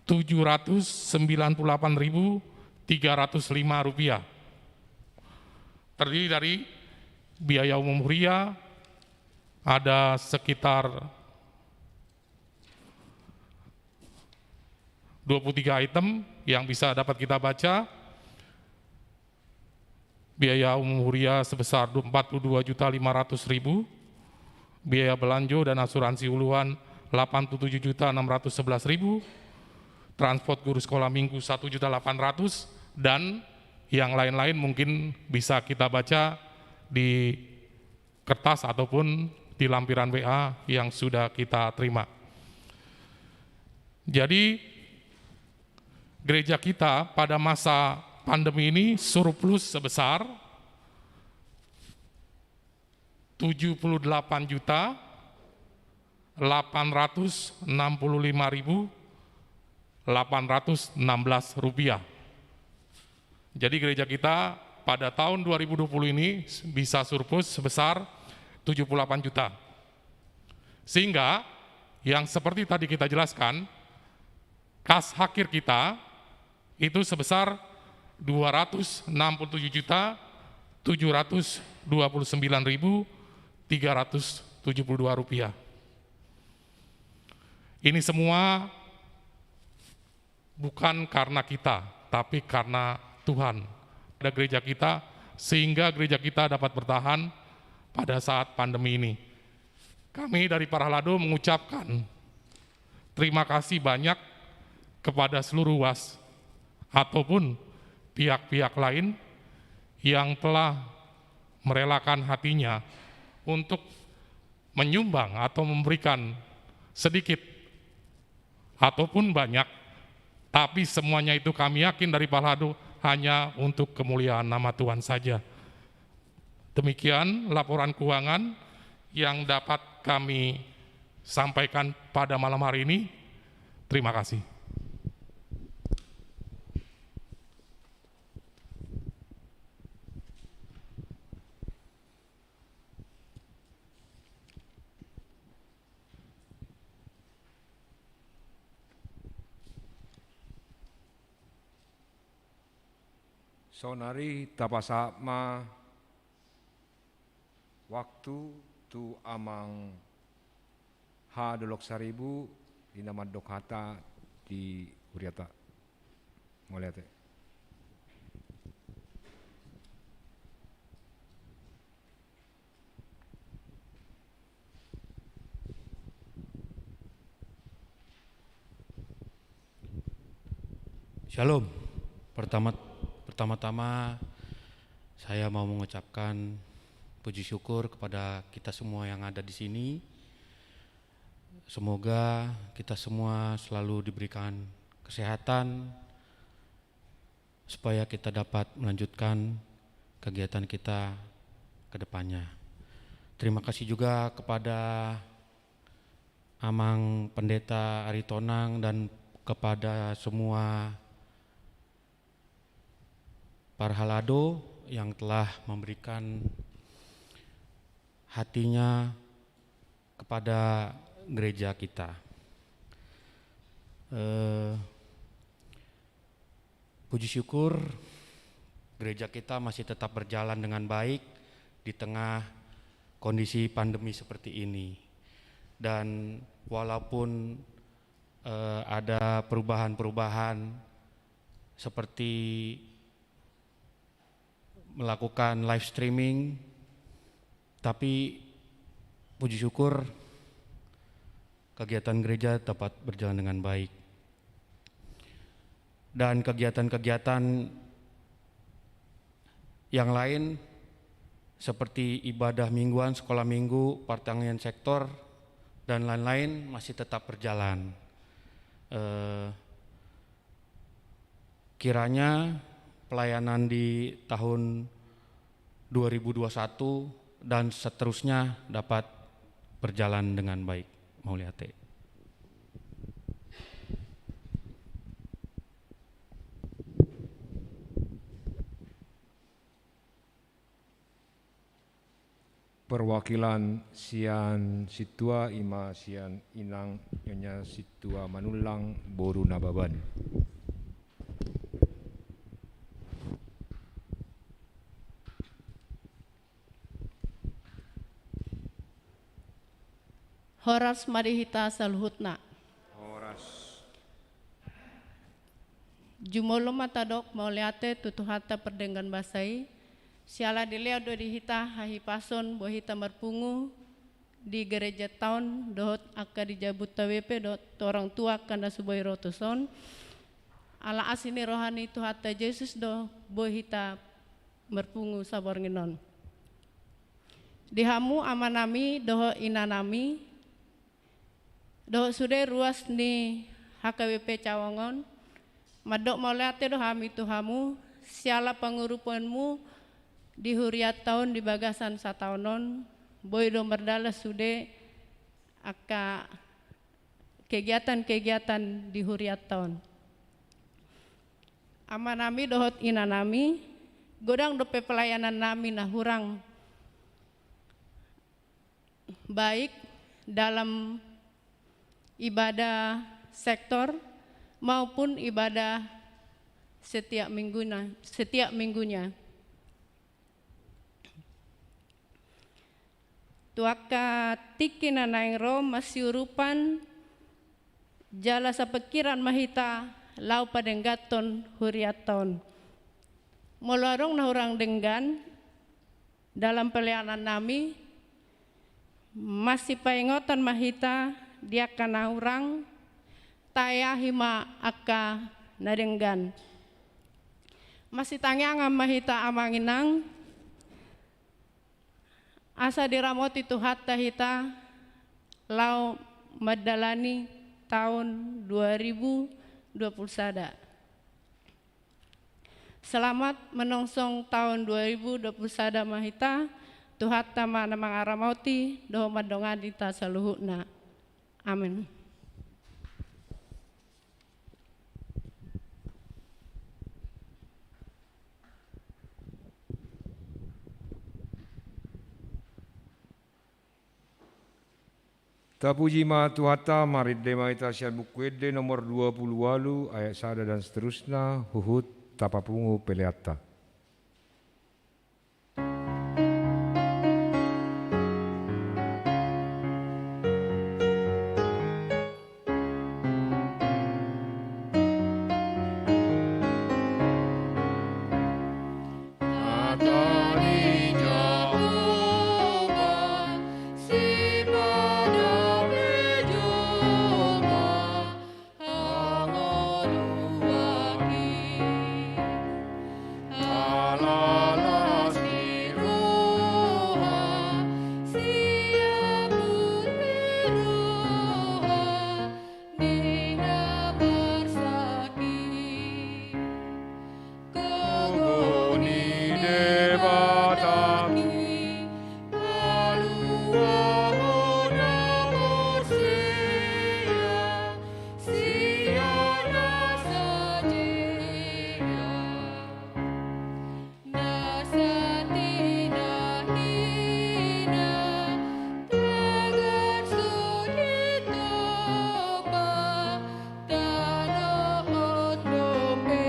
tujuh ratus sembilan puluh delapan ribu tiga ratus lima rupiah. Terdiri dari biaya umum huria, ada sekitar dua puluh tiga item yang bisa dapat kita baca. Biaya umum huria sebesar empat puluh dua juta lima ratus ribu, biaya belanjo dan asuransi uluan delapan puluh tujuh juta enam ratus sebelas ribu, transport guru sekolah minggu satu juta delapan ratus, dan yang lain-lain mungkin bisa kita baca di kertas ataupun di lampiran W A yang sudah kita terima. Jadi, gereja kita pada masa pandemi ini surplus sebesar tujuh puluh delapan juta delapan ratus enam puluh lima ribu delapan ratus enam belas rupiah. Jadi, gereja kita pada tahun dua ribu dua puluh ini bisa surplus sebesar tujuh puluh delapan juta. Sehingga, yang seperti tadi kita jelaskan, kas akhir kita itu sebesar dua ratus enam puluh tujuh juta tujuh ratus dua puluh sembilan ribu tiga ratus tujuh puluh dua rupiah. Ini semua bukan karena kita, tapi karena Tuhan. Ada gereja kita, sehingga gereja kita dapat bertahan pada saat pandemi ini. Kami dari Parhalado mengucapkan terima kasih banyak kepada seluruh was ataupun pihak-pihak lain yang telah merelakan hatinya untuk menyumbang atau memberikan sedikit ataupun banyak Tapi semuanya itu kami yakin dari Palado hanya untuk kemuliaan nama Tuhan saja. Demikian laporan keuangan yang dapat kami sampaikan pada malam hari ini. Terima kasih. Saonari tapasahat ma waktu tu Amang H Dolok Saribu, di na mandok hata di huriata. Mauliate. Shalom. Pertama, pertama-tama saya mau mengucapkan puji syukur kepada kita semua yang ada di sini. Semoga kita semua selalu diberikan kesehatan supaya kita dapat melanjutkan kegiatan kita ke depannya. Terima kasih juga kepada Amang Pendeta Aritonang dan kepada semua parhalado yang telah memberikan hatinya kepada gereja kita. Eh, puji syukur, gereja kita masih tetap berjalan dengan baik di tengah kondisi pandemi seperti ini. Dan walaupun, eh, ada perubahan-perubahan seperti melakukan live streaming, tapi puji syukur kegiatan gereja dapat berjalan dengan baik. Dan kegiatan-kegiatan yang lain seperti ibadah mingguan, sekolah minggu, pertanian sektor, dan lain-lain masih tetap berjalan. Eh, Kiranya pelayanan di tahun dua ribu dua satu dan seterusnya dapat berjalan dengan baik. Mauliate. Perwakilan sian sintua, ima sian inang Nyonya Sintua Manullang boru Nababan. Horas ma di hita saluhutna. Horas. Jumolo ma tadok mauliate tu Tuhanta pardenggan basa i. Siala dilehon do di hita hahipason boi hita marpungu di gereja taon dohot angka di jabu ta be pe dohot tu orang tua angka na so boi ro tuson. Ala asi ni roha ni Tuhanta Jesus do boi hita marpungu saborngin on. Di hamu amanami dohot inanami, dohot sude ruas ni H K B P Cawang on, mandok mauliate do hami tu hamu, siala pangurupion mu di hurianta on di bagasan sataon on, boi do mardalan sude angka kegiatan-kegiatan di hurianta on. Amanami dohot inanami, godang dope pelayanannami na hurang baik dalam ibadah sektor maupun ibadah setiap minggunya, setiap minggunya. Tu angka tingki na naeng ro masiurupan jala sapingkiran ma hita laho padengganhon hurianta on. Molo adong na hurang denggan dalam pelayanannami, masipaingotan ma hita di angka na hurang, taeahi ma angka na denggan. Masitangiangan ma hita amang inang, asa diramoti Tuhanta hita laho mandalani taon dua ribu dua puluh sada. Selamat menyongsong tahun dua ribu dua puluh sada ma hita, Tuhanta ma na mangaramoti dohot mandongani hita saluhutna. Amin. Tapuji ma Tuhanta, marende ma hita sian Buku Ende nomor dua puluh ualu ayat sada dan seterusna, huhut tapapungu peleanta. Gogo ni Debata, paluahon na porsea, sian na sajea. Na satia na hina, tagar so ditompa, tano on dope.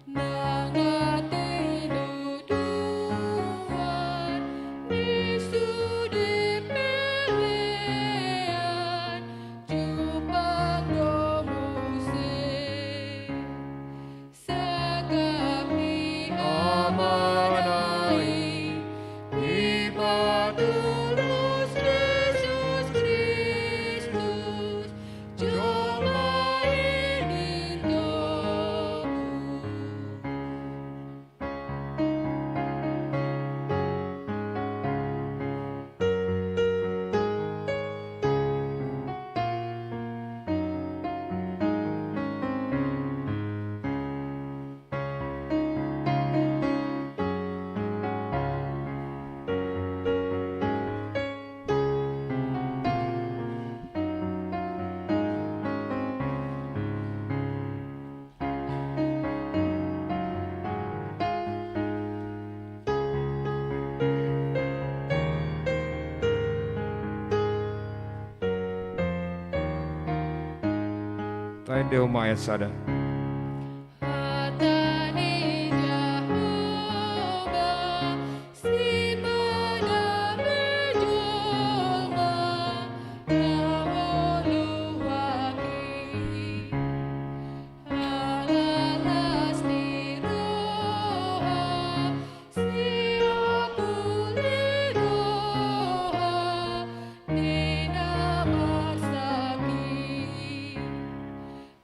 Nang ate do tuan, di sude pelean, jumpang do muse. Sangkap ni Amana i, Dipatudos Jesus Kristus, jolma i di togu. Taendehon ma ayat sada. Hata ni Jahowa, sipadame jolma na mangoluhon i. Ala las ni roha, siapuli roha ni na marsahit.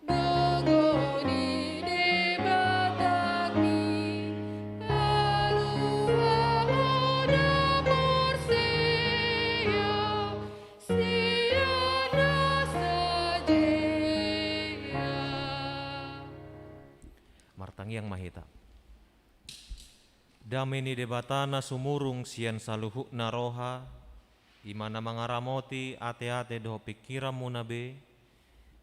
Gogo ni Debata i, paluahon na porsea, sian na sajea. Martangiang ma hita. Dame ni Debata na sumurung sian saluhutna roha, i ma na mangaramoti ateate dohot pingkiranmuna be,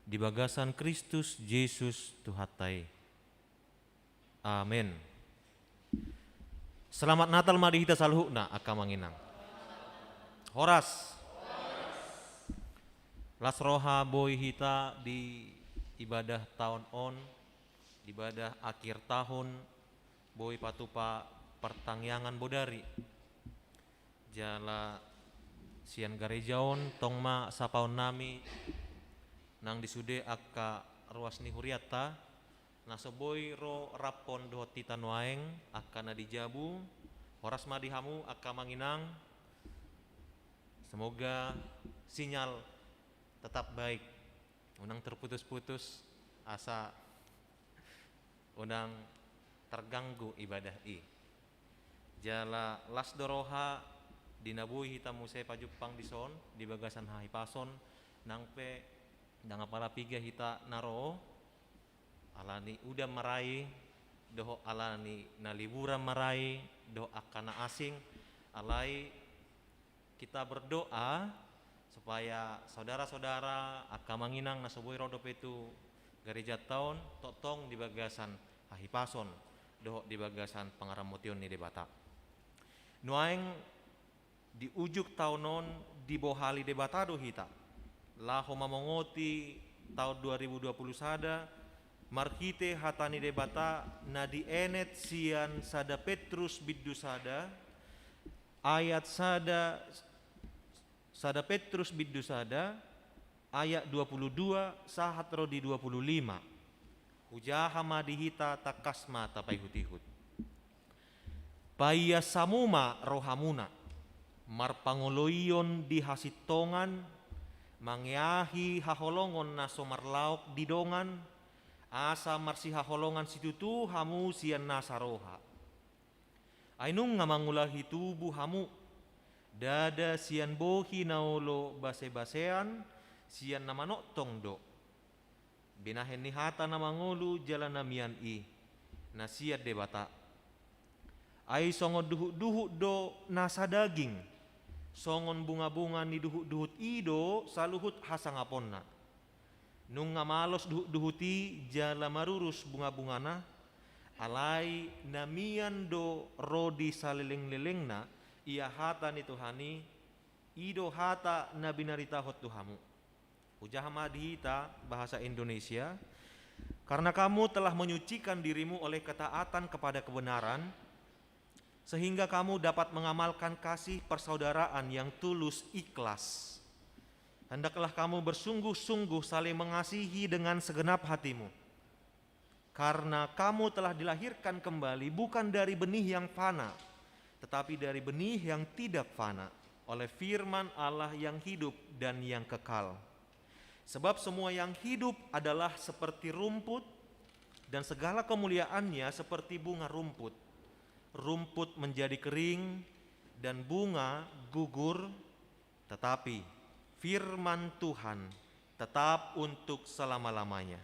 di bagasan Kristus Jesus Tuhanta i. Amen. Selamat Natal ma di hita saluhutna, angka amang inang. Horas. Las roha boi hita di ibadah taon on, di ibadah akhir tahun, boi patupa partangiangan bodari. Jala sian gareja on tong ma sapaonnami nang di sude angka ruas ni hurianta, na so boi ro raphon dohot hita nuaeng, angka na di jabu, horas ma di hamu angka amang inang. Semoga sinyal tetap baik, unang terputus-putus, asa unang terganggu ibadah i. Jala las do roha di na boi hita muse pajumpang dison di bagasan hahipason, nang pe Ndang apala piga hita na ro, alani udan marai, dohot alani na liburan marai, dohot angka na asing, alai kita berdoa supaya saudara-saudara, angka amang inang na so boi ro dope tu garejanta on, tongtong di bagasan hahipason, dohot di bagasan pangaramotion ni Debata. Nuaeng di ujung taon on dibohali Debata do hita, laho mamongoti taon dua ribu dua puluh sada, marhite hata ni Debata na dienet sian sada Petrus bindu sada, ayat sada, sada Petrus bindu sada, ayat dua puluh dua sahat ro di dua puluh lima. Hujaha ma di hita, tangkas ma tapaihut-ihut. Paias hamu ma rohamuna, marpangoloion di hasintongan, mangeahi haholongon na so marlaok di dongan, asa marsihaholongan situtu hamu sian nasa roha. Ai nunga mangulahi tubu hamu, ndada sian bohi na olo base-basean, sian na manongtong do. Binahen ni hata na mangolu jala na mian i, na sian Debata. Ai songon duhut-duhut do nasa daging, songon bunga-bunga ni duhut-duhut i do saluhut hasangaponna. Nunga malos duhut-duhut i jala marurus bunga-bungana, alai na mian do ro di saleleng-lelengna, ia hata ni Tuhan i, i do hata na binaritahon tu hamu. Hujaha ma di hita bahasa Indonesia, karena kamu telah menyucikan dirimu oleh ketaatan kepada kebenaran, sehingga kamu dapat mengamalkan kasih persaudaraan yang tulus ikhlas. Hendaklah kamu bersungguh-sungguh saling mengasihi dengan segenap hatimu. Karena kamu telah dilahirkan kembali bukan dari benih yang fana, tetapi dari benih yang tidak fana, oleh firman Allah yang hidup dan yang kekal. Sebab semua yang hidup adalah seperti rumput, dan segala kemuliaannya seperti bunga rumput. Rumput menjadi kering, dan bunga gugur, tetapi firman Tuhan tetap untuk selama-lamanya.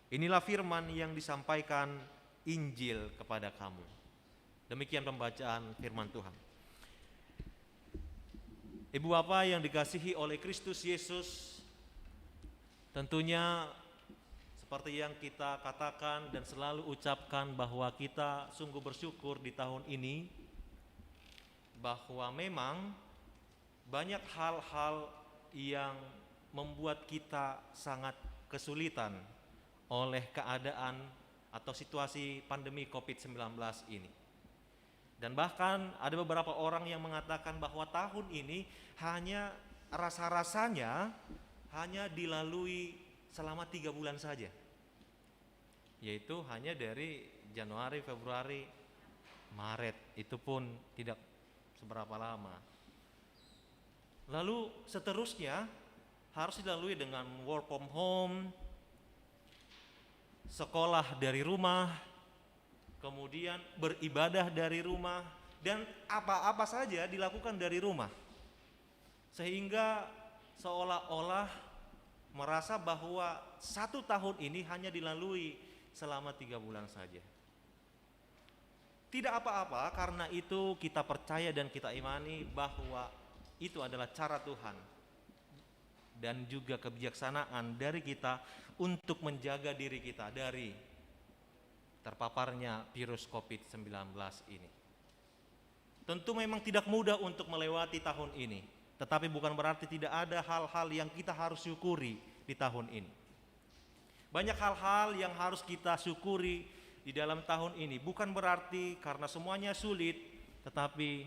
Inilah firman yang disampaikan Injil kepada kamu. Demikian pembacaan firman Tuhan. Ibu Bapa yang dikasihi oleh Kristus Yesus, tentunya seperti yang kita katakan dan selalu ucapkan, bahwa kita sungguh bersyukur di tahun ini, bahwa memang banyak hal-hal yang membuat kita sangat kesulitan oleh keadaan atau situasi pandemi covid sembilan belas ini. Dan bahkan ada beberapa orang yang mengatakan bahwa tahun ini hanya rasa-rasanya hanya dilalui selama tiga bulan saja. Yaitu hanya dari Januari, Februari, Maret. Itu pun tidak seberapa lama. Lalu seterusnya harus dilalui dengan work from home, sekolah dari rumah, kemudian beribadah dari rumah, dan apa-apa saja dilakukan dari rumah. Sehingga seolah-olah merasa bahwa satu tahun ini hanya dilalui selama tiga bulan saja. Tidak apa-apa, karena itu kita percaya dan kita imani bahwa itu adalah cara Tuhan dan juga kebijaksanaan dari kita untuk menjaga diri kita dari terpaparnya virus covid sembilan belas ini. Tentu memang tidak mudah untuk melewati tahun ini, tetapi bukan berarti tidak ada hal-hal yang kita harus syukuri di tahun ini. Banyak hal-hal yang harus kita syukuri di dalam tahun ini. Bukan berarti karena semuanya sulit, tetapi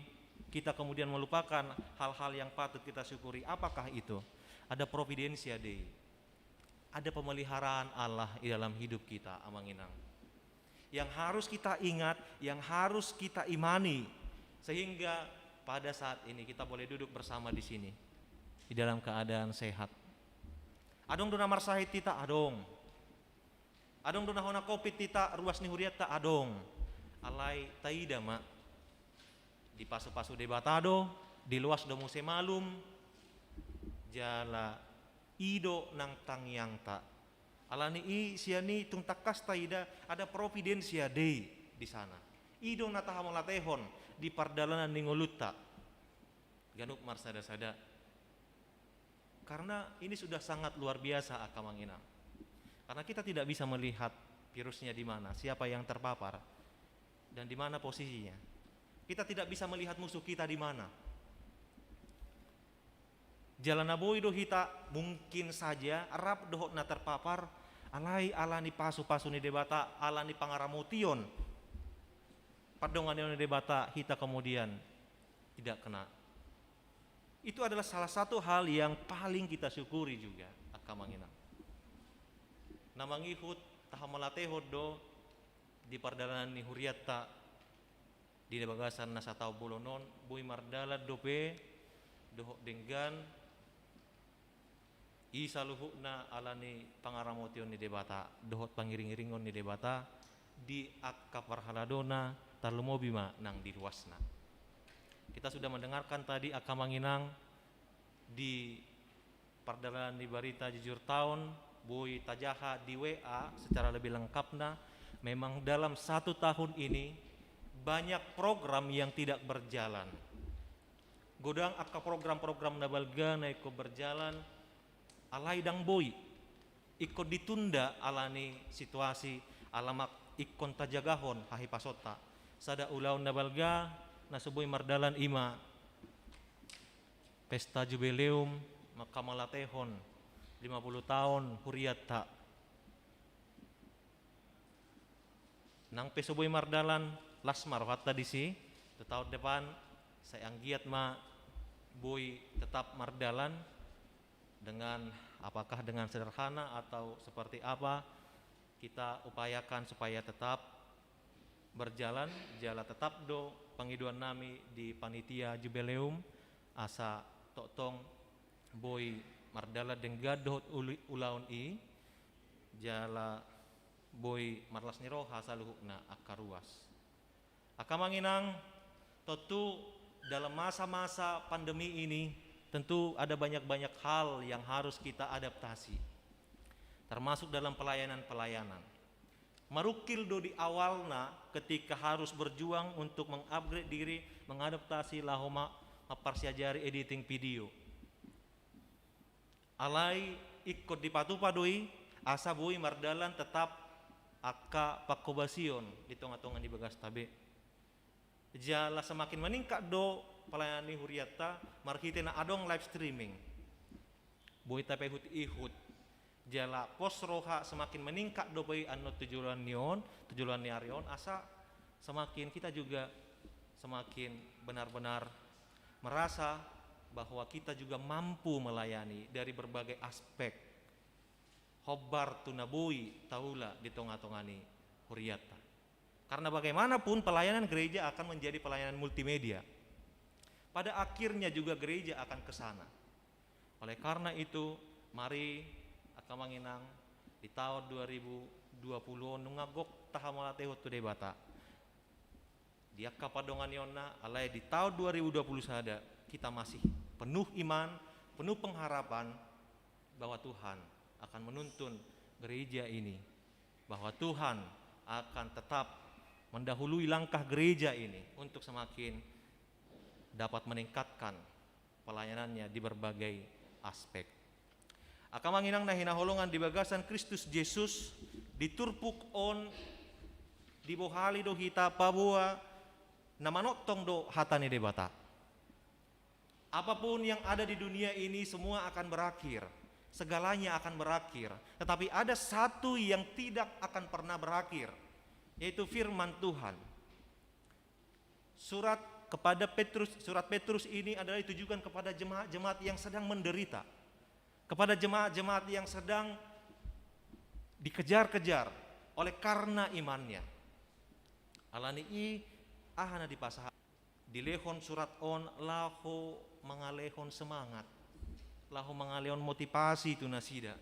kita kemudian melupakan hal-hal yang patut kita syukuri. Apakah itu? Ada providensia Dei. Ada pemeliharaan Allah di dalam hidup kita, Amang Inang. Yang harus kita ingat, yang harus kita imani, sehingga pada saat ini kita boleh duduk bersama di sini, di dalam keadaan sehat. Adong do na marsahit hita? Adong. Adong do na hona covid hita, ruas ni hurianta? Adong. Alai taida ma, dipasu-pasu Debata do, diloas do muse malum, jala I do nang tangiangta. Alani i sian i tung tangkas taida ada providentia Dei di sana. I do na tahamauliatehon di pardalanan ni ngolunta. Ganup marsada-sada. Karena ini sudah sangat luar biasa, angka amang inang. Karena kita tidak bisa melihat virusnya di mana, siapa yang terpapar, dan di mana posisinya. Kita tidak bisa melihat musuh kita di mana. Jala na boi do hita, mungkin saja, rap dohot na terpapar, alai alani pasu-pasu ni Debata, alani pangaramotion, pardonganion ni Debata, hita kemudian tidak kena. Itu adalah salah satu hal yang paling kita syukuri juga, angka amang inang. Na mangihut, tahamauliatehon do, di pardalanan ni hurianta, di bagasan na sataon bolon on, boi mardalan dope, dohot denggan, i saluhutna alani pangaramotion ni Debata, dohot pangiring-iringon ni Debata, di angka parhaladona, tarlumobi ma nang di ruasna. Kita sudah mendengarkan tadi, angka amang inang, di pardalanan ni barita jujur taon, boi tajaha di W A secara lebih lengkapna, memang dalam satu tahun ini banyak program yang tidak berjalan. Godang angka program-program na balga na ingkon berjalan, alai ndang boi. Ingkon ditunda alani situasi, ala ma ingkon tajagahon hahipasonta. Sada ulaon na balga, na so boi mardalan i ma pesta jubileum, manghamauliatehon lima puluh taon hurianta. Nang pe so boi mardalan, las ma rohanta disi, tu taon depan, sai anggiat ma boi tetap mardalan, dengan, apakah dengan sederhana atau seperti apa, kita upayakan supaya tetap berjalan, jala tetap do pangidoan nami di panitia jubileum, asa tongtong boi mardalan denggan dohot uli-, ulaon i, jala boi marlas ni roha saluhutna angka ruas. Angka amang inang, tentu dalam masa-masa pandemi ini, tentu ada banyak-banyak hal yang harus kita adaptasi, termasuk dalam pelayanan-pelayanan. Marungkil do di awalna ketika harus berjuang untuk mengupgrade diri, mengadaptasi laho ma-, mamparsiajari editing video. Alai ingkon dipatupa do i, asa boi mardalan tetap angka panghobasion di tonga-tonga ni bagasta be. Jala semakin meningkat do pelayanan ni hurianta marhite na adong live streaming. Boi tapaihut-ihut. Jala pos roha semakin meningkat dope i annon tu joloan ni on, tu joloan ni ari on, asa semakin kita juga semakin benar-benar merasa bahwa kita juga mampu melayani dari berbagai aspek. Hombar tu na boi taula di tonga-tonga ni hurianta. Karena bagaimanapun pelayanan gereja akan menjadi pelayanan multimedia. Pada akhirnya juga gereja akan ke sana. Oleh karena itu, mari angka amang inang, di taon dua ribu dua puluh on nunga gok tahamauliatehon tu Debata. Di angka pardonganionna, alai di taon dua ribu dua puluh sada kita masih penuh iman, penuh pengharapan bahwa Tuhan akan menuntun gereja ini, bahwa Tuhan akan tetap mendahului langkah gereja ini untuk semakin dapat meningkatkan pelayanannya di berbagai aspek. Angka amang inang na hinaholongan di bagasan Kristus Jesus, di turpuk on dibohali do hita paboa na manongtong do hata ni Debata. Apapun yang ada di dunia ini, semua akan berakhir. Segalanya akan berakhir. Tetapi ada satu yang tidak akan pernah berakhir, yaitu firman Tuhan. Surat kepada Petrus, surat Petrus ini adalah ditujukan kepada jemaat-jemaat yang sedang menderita, kepada jemaat-jemaat yang sedang dikejar-kejar oleh karena imannya. Alani i, aha na dipasahat? Dilehon surat on laho mangalehon semangat, laho mangalehon motivasi tu nasida.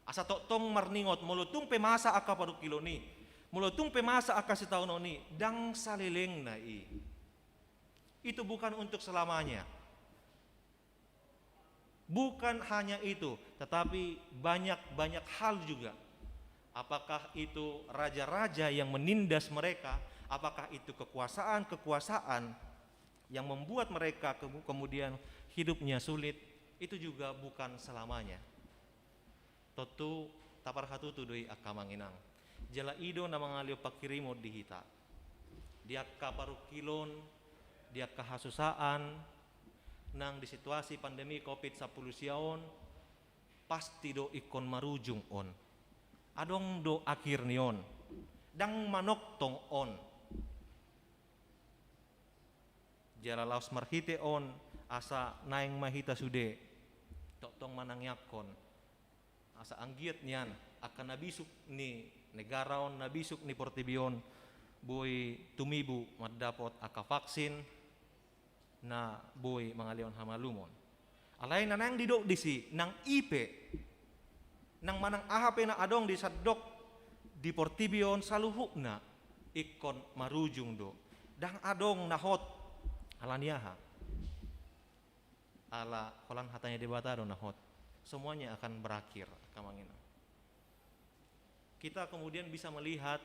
Asa tongtong marningot, molo tung pe masa angka parungkilon i, molo tung pe masa angka sitaonon i, ndang salelengna i. Itu bukan untuk selamanya. Bukan hanya itu, tetapi banyak-banyak hal juga. Apakah itu raja-raja yang menindas mereka? Apakah itu kekuasaan-kekuasaan yang membuat mereka ke-, kemudian hidupnya sulit? Itu juga bukan selamanya. Tontu taparhatutu do i angka amang inang. Jala i do na mangalehon panghirimon di hita. Di angka parungkilon, di angka hasusaan, nang di situasi pandemi covid sampulu sia on, pasti do ingkon marujung on. Adong do akhir ni on. Ndang manongtong on. Jala laos marhite on, asa naeng ma hita sude tongtong manangiangkon. Asa anggiat nian angka na bisuk ni negara on, na bisuk ni portibi on, boi tumibu mandapot angka vaksin, na boi mangalehon hamalumon. Alai na naeng didok disi, nang i pe, nang manang aha pe na adong di sandok di portibi on saluhutna, ingkon marujung do. Ndang adong na hot. Ala ni aha? Ala holan hata ni Debata do na hot. Semuanya akan berakhir, angka amang inang. Kita kemudian bisa melihat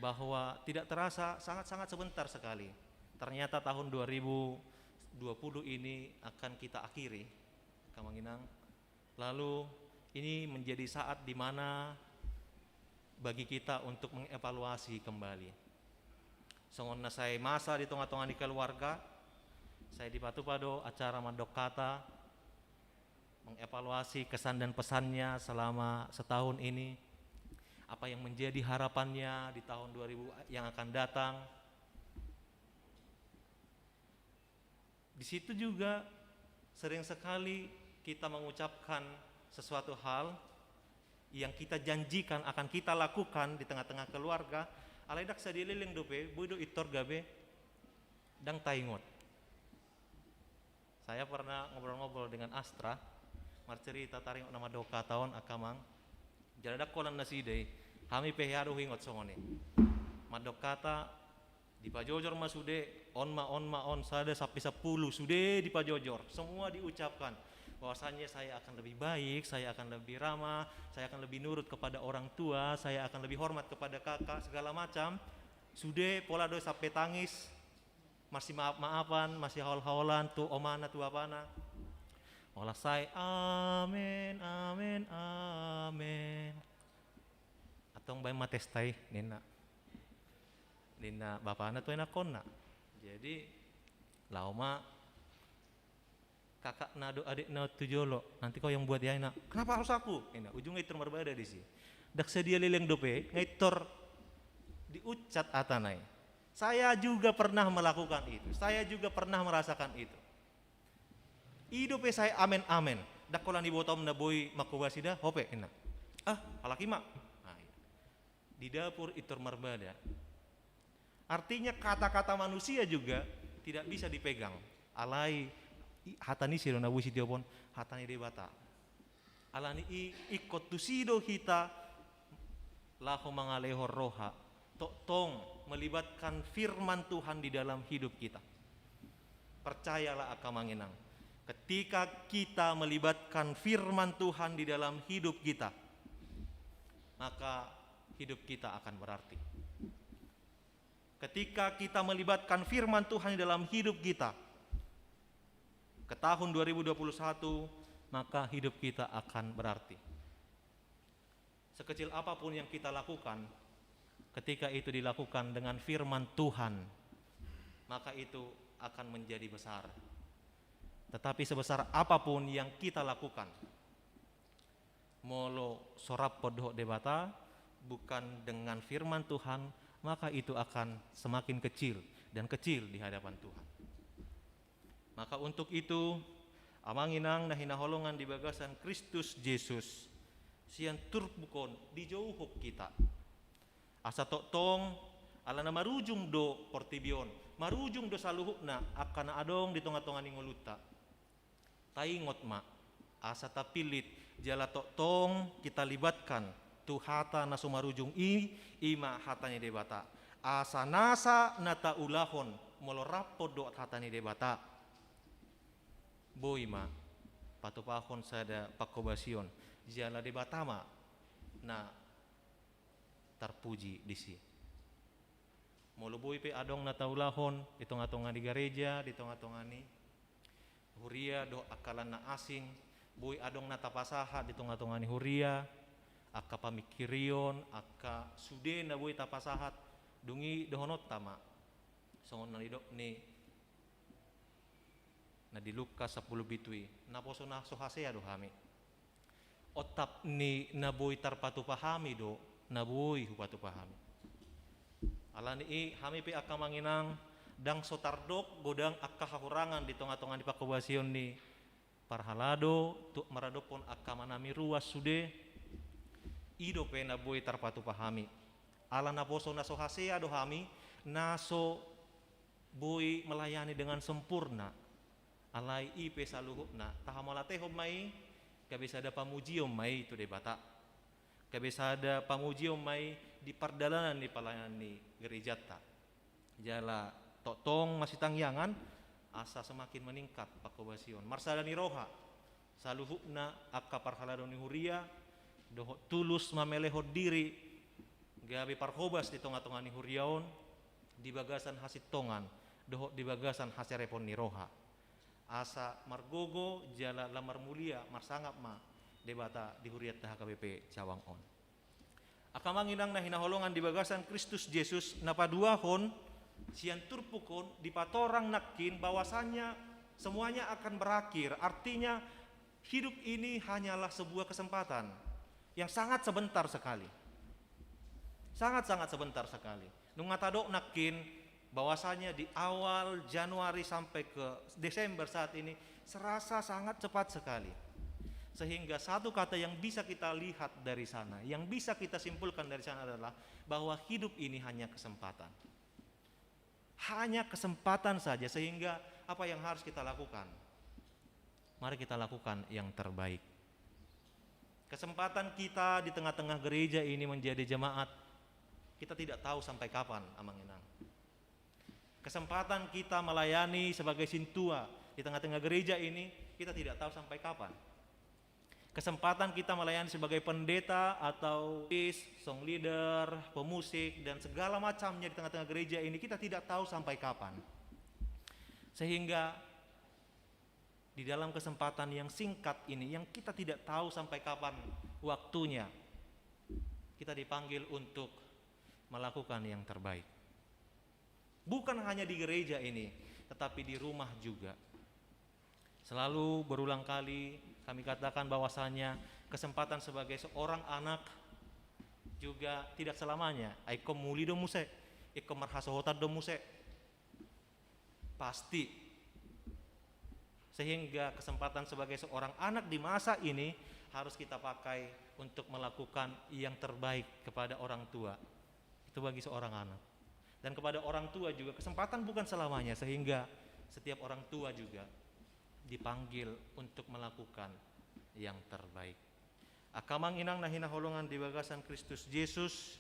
bahwa tidak terasa, sangat-sangat sebentar sekali. Ternyata tahun dua ribu dua puluh ini akan kita akhiri, angka amang inang. Lalu ini menjadi saat di mana bagi kita untuk mengevaluasi kembali. Songon na sai masa di tonga-tonga ni keluarga, sai dipatupa do acara mandok hata, mengevaluasi kesan dan pesannya selama setahun ini, apa yang menjadi harapannya di tahun dua ribu yang akan datang. Di situ juga sering sekali kita mengucapkan sesuatu hal yang kita janjikan akan kita lakukan di tengah-tengah keluarga, alai ndang sadia leleng dope, boi do pintor gabe ndang taingot. Saya pernah ngobrol-ngobrol dengan Astra, marcerita taringot na mandok hata on, angka amang. Jala ndang holan nasida i, hami pe hea do huingot songon i. Mandok hata, dipajojor ma sude, on ma, on ma, on, sada sampe sampulu, sude dipajojor, semua diucapkan bahwasanya saya akan lebih baik, saya akan lebih ramah, saya akan lebih nurut kepada orang tua, saya akan lebih hormat kepada kakak, segala macam. Sude pola do sampe tangis, masimaaf-maafan, masihaol-haolan tu omana, tu bapana. Ola sai, amen, amen, amen. Antong baen ma testa i, ninna. Ninna bapana tu anakkonna. Jadi, laho ma kakakna dohot adekna on tu jolo, nanti kau yang buat ya, ninna. Kenapa harus aku? Ninna, ujungna pintor marbada disi. Ndang sadia leleng dope, nga pintor diucap hatana i. Saya juga pernah melakukan itu, saya juga pernah merasakan itu. I dope sai amen-amen. Ndang holan ibotom na boi manghobasi da, hope, ninna. Ah, halak i ma. Nah, iya. Di dapur pintor marbada. Artinya kata-kata manusia juga tidak bisa dipegang. Alai i-, hata ni si do na boi sitiopon, hata ni Debata. Ala ni i ingkon tusi do hita laho mangalehon roha, tongtong melibatkan firman Tuhan di dalam hidup kita. Percayalah, angka amang inang, ketika kita melibatkan firman Tuhan di dalam hidup kita, maka hidup kita akan berarti. Ketika kita melibatkan firman Tuhan di dalam hidup kita, ke tahun dua ribu dua puluh satu, maka hidup kita akan berarti. Sekecil apapun yang kita lakukan, ketika itu dilakukan dengan firman Tuhan, maka itu akan menjadi besar. Tetapi sebesar apapun yang kita lakukan, molo so rap dohot Debata, bukan dengan firman Tuhan, maka itu akan semakin kecil dan kecil di hadapan Tuhan. Maka untuk itu, amang inang na hinaholongan di bagasan Kristus Jesus, sian turpuk on dijouhon hita. Asa tongtong, alana marujung do portibi on, marujung do saluhutna angka na adong di tonga-tonga ni ngolunta. Taingot ma, asa tapillit jala tongtong kita libatkan tu hata na so marujung i, i ma hata ni Debata. Asa nasa na taulahon molo rap dohot hata ni Debata, boi ma patupahon sada pangkobasion, jala Debata ma na tarpuji disi. Molo boi pe adong na taulahon di tongatonga ni gareja, di tongatonga ni huria dohot angka na asing, boi adong na tapasahat di tongatonga ni huria, angka pamingkirion, angka sude na boi tapasahat, dung i dohononta ma songon na nidok ni na di Lukas sampulu pitu i, naposo na so hasea do hami. Otap ni na boi tarpatupa hami do na boi hupatupa hami. Alani i hami pe angka amang inang ndang so tardok godang angka hahurangan di tongatonga ni pangkobasion ni parhalado tu maradophon angka amanami ruas sude, i dope na boi tarpatupa hami. Ala naposo na so hasea do hami, na so boi melayani dengan sempurna. Alai i pe saluhutna tahamauliatehon ma i, gabe sada pamujion ma i tu Debata, gabe sada pamujion ma i di pardalanan ni pelayanan ni gerejanta. Jala tongtong masitangiangan asa semakin meningkat pangkobasion, marsada ni roha saluhutna angka parhalado ni huria dohot tulus mamelehon diri gabe parhobas di tongatonga ni huria on, di bagasan hasintongan dohot di bagasan haserepon ni roha, asa margogo jala lam marmulia marsangap ma Debata di hurianta H K B P Cawang on. Angka amang inang na hinaholongan di bagasan Kristus Jesus, na paduahon sian turpuk on dipatorang nangkin bahwasanya semuanya akan berakhir. Artinya, hidup ini hanyalah sebuah kesempatan yang sangat sebentar sekali. Sangat-sangat sebentar sekali. Nunga tadok nangkin bahwasanya di awal Januari sampai ke Desember saat ini serasa sangat cepat sekali. Sehingga satu kata yang bisa kita lihat dari sana, yang bisa kita simpulkan dari sana adalah bahwa hidup ini hanya kesempatan. Hanya kesempatan saja, sehingga apa yang harus kita lakukan? Mari kita lakukan yang terbaik. Kesempatan kita di tengah-tengah gereja ini menjadi jemaat, kita tidak tahu sampai kapan, amang inang. Kesempatan kita melayani sebagai sintua di tengah-tengah gereja ini, kita tidak tahu sampai kapan. Kesempatan kita melayani sebagai pendeta atau song leader, pemusik, dan segala macamnya di tengah-tengah gereja ini, kita tidak tahu sampai kapan. Sehingga di dalam kesempatan yang singkat ini, yang kita tidak tahu sampai kapan waktunya, kita dipanggil untuk melakukan yang terbaik. Bukan hanya di gereja ini, tetapi di rumah juga. Selalu berulang kali kami katakan bahwasanya kesempatan sebagai seorang anak juga tidak selamanya. Ai ingkon muli do muse, ingkon marhasohotan do muse. Pasti. Sehingga kesempatan sebagai seorang anak di masa ini harus kita pakai untuk melakukan yang terbaik kepada orang tua. Itu bagi seorang anak. Dan kepada orang tua juga, kesempatan bukan selamanya, sehingga setiap orang tua juga dipanggil untuk melakukan yang terbaik. Angka amang inang na hinaholongan di bagasan Kristus Jesus,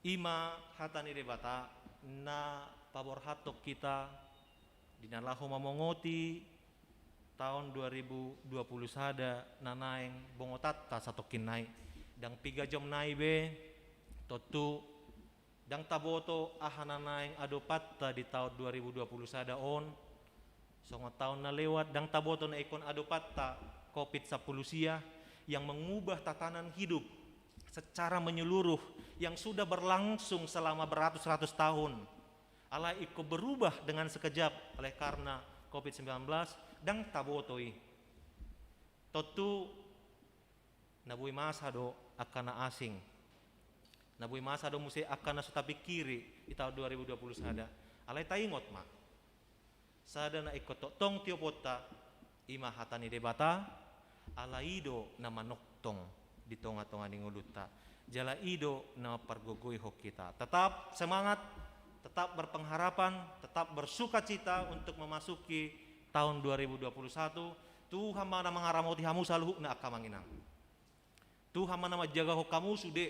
i ma hata ni Debata na paborhathon hita di na laho mamongoti taon dua ribu dua puluh sada na naeng bongotanta satongkin nai. Ndang piga jom nai be, tontu ndang taboto aha na naeng adopanta di taon dua ribu dua puluh sada on. Songon taon na lewat, ndang taboto na ingkon adopanta covid sampulu sia yang mengubah tatanan hidup secara menyeluruh yang sudah berlangsung selama beratus-ratus tahun. Alai ingkon berubah dengan sekejap oleh karena covid sembilan belas, ndang taboto i. Tontu na boi masa do angka na asing. Na boi masa do muse angka na so tapingkiri di taon dua ribu dua puluh sada. Alai taingot ma, sada na ingkon tongtong tioponta, i ma hata ni Debata, ala i do na manongtong di tongatonga ni ngolunta. Jala i do na mampargogoihon hita. Tetap semangat, tetap berpengharapan, tetap bersukacita untuk memasuki taon dua ribu dua puluh satu. Tuhan ma na mangaramoti hamu saluhutna angka amang inang. Tuhan ma na manjagahon hamu sude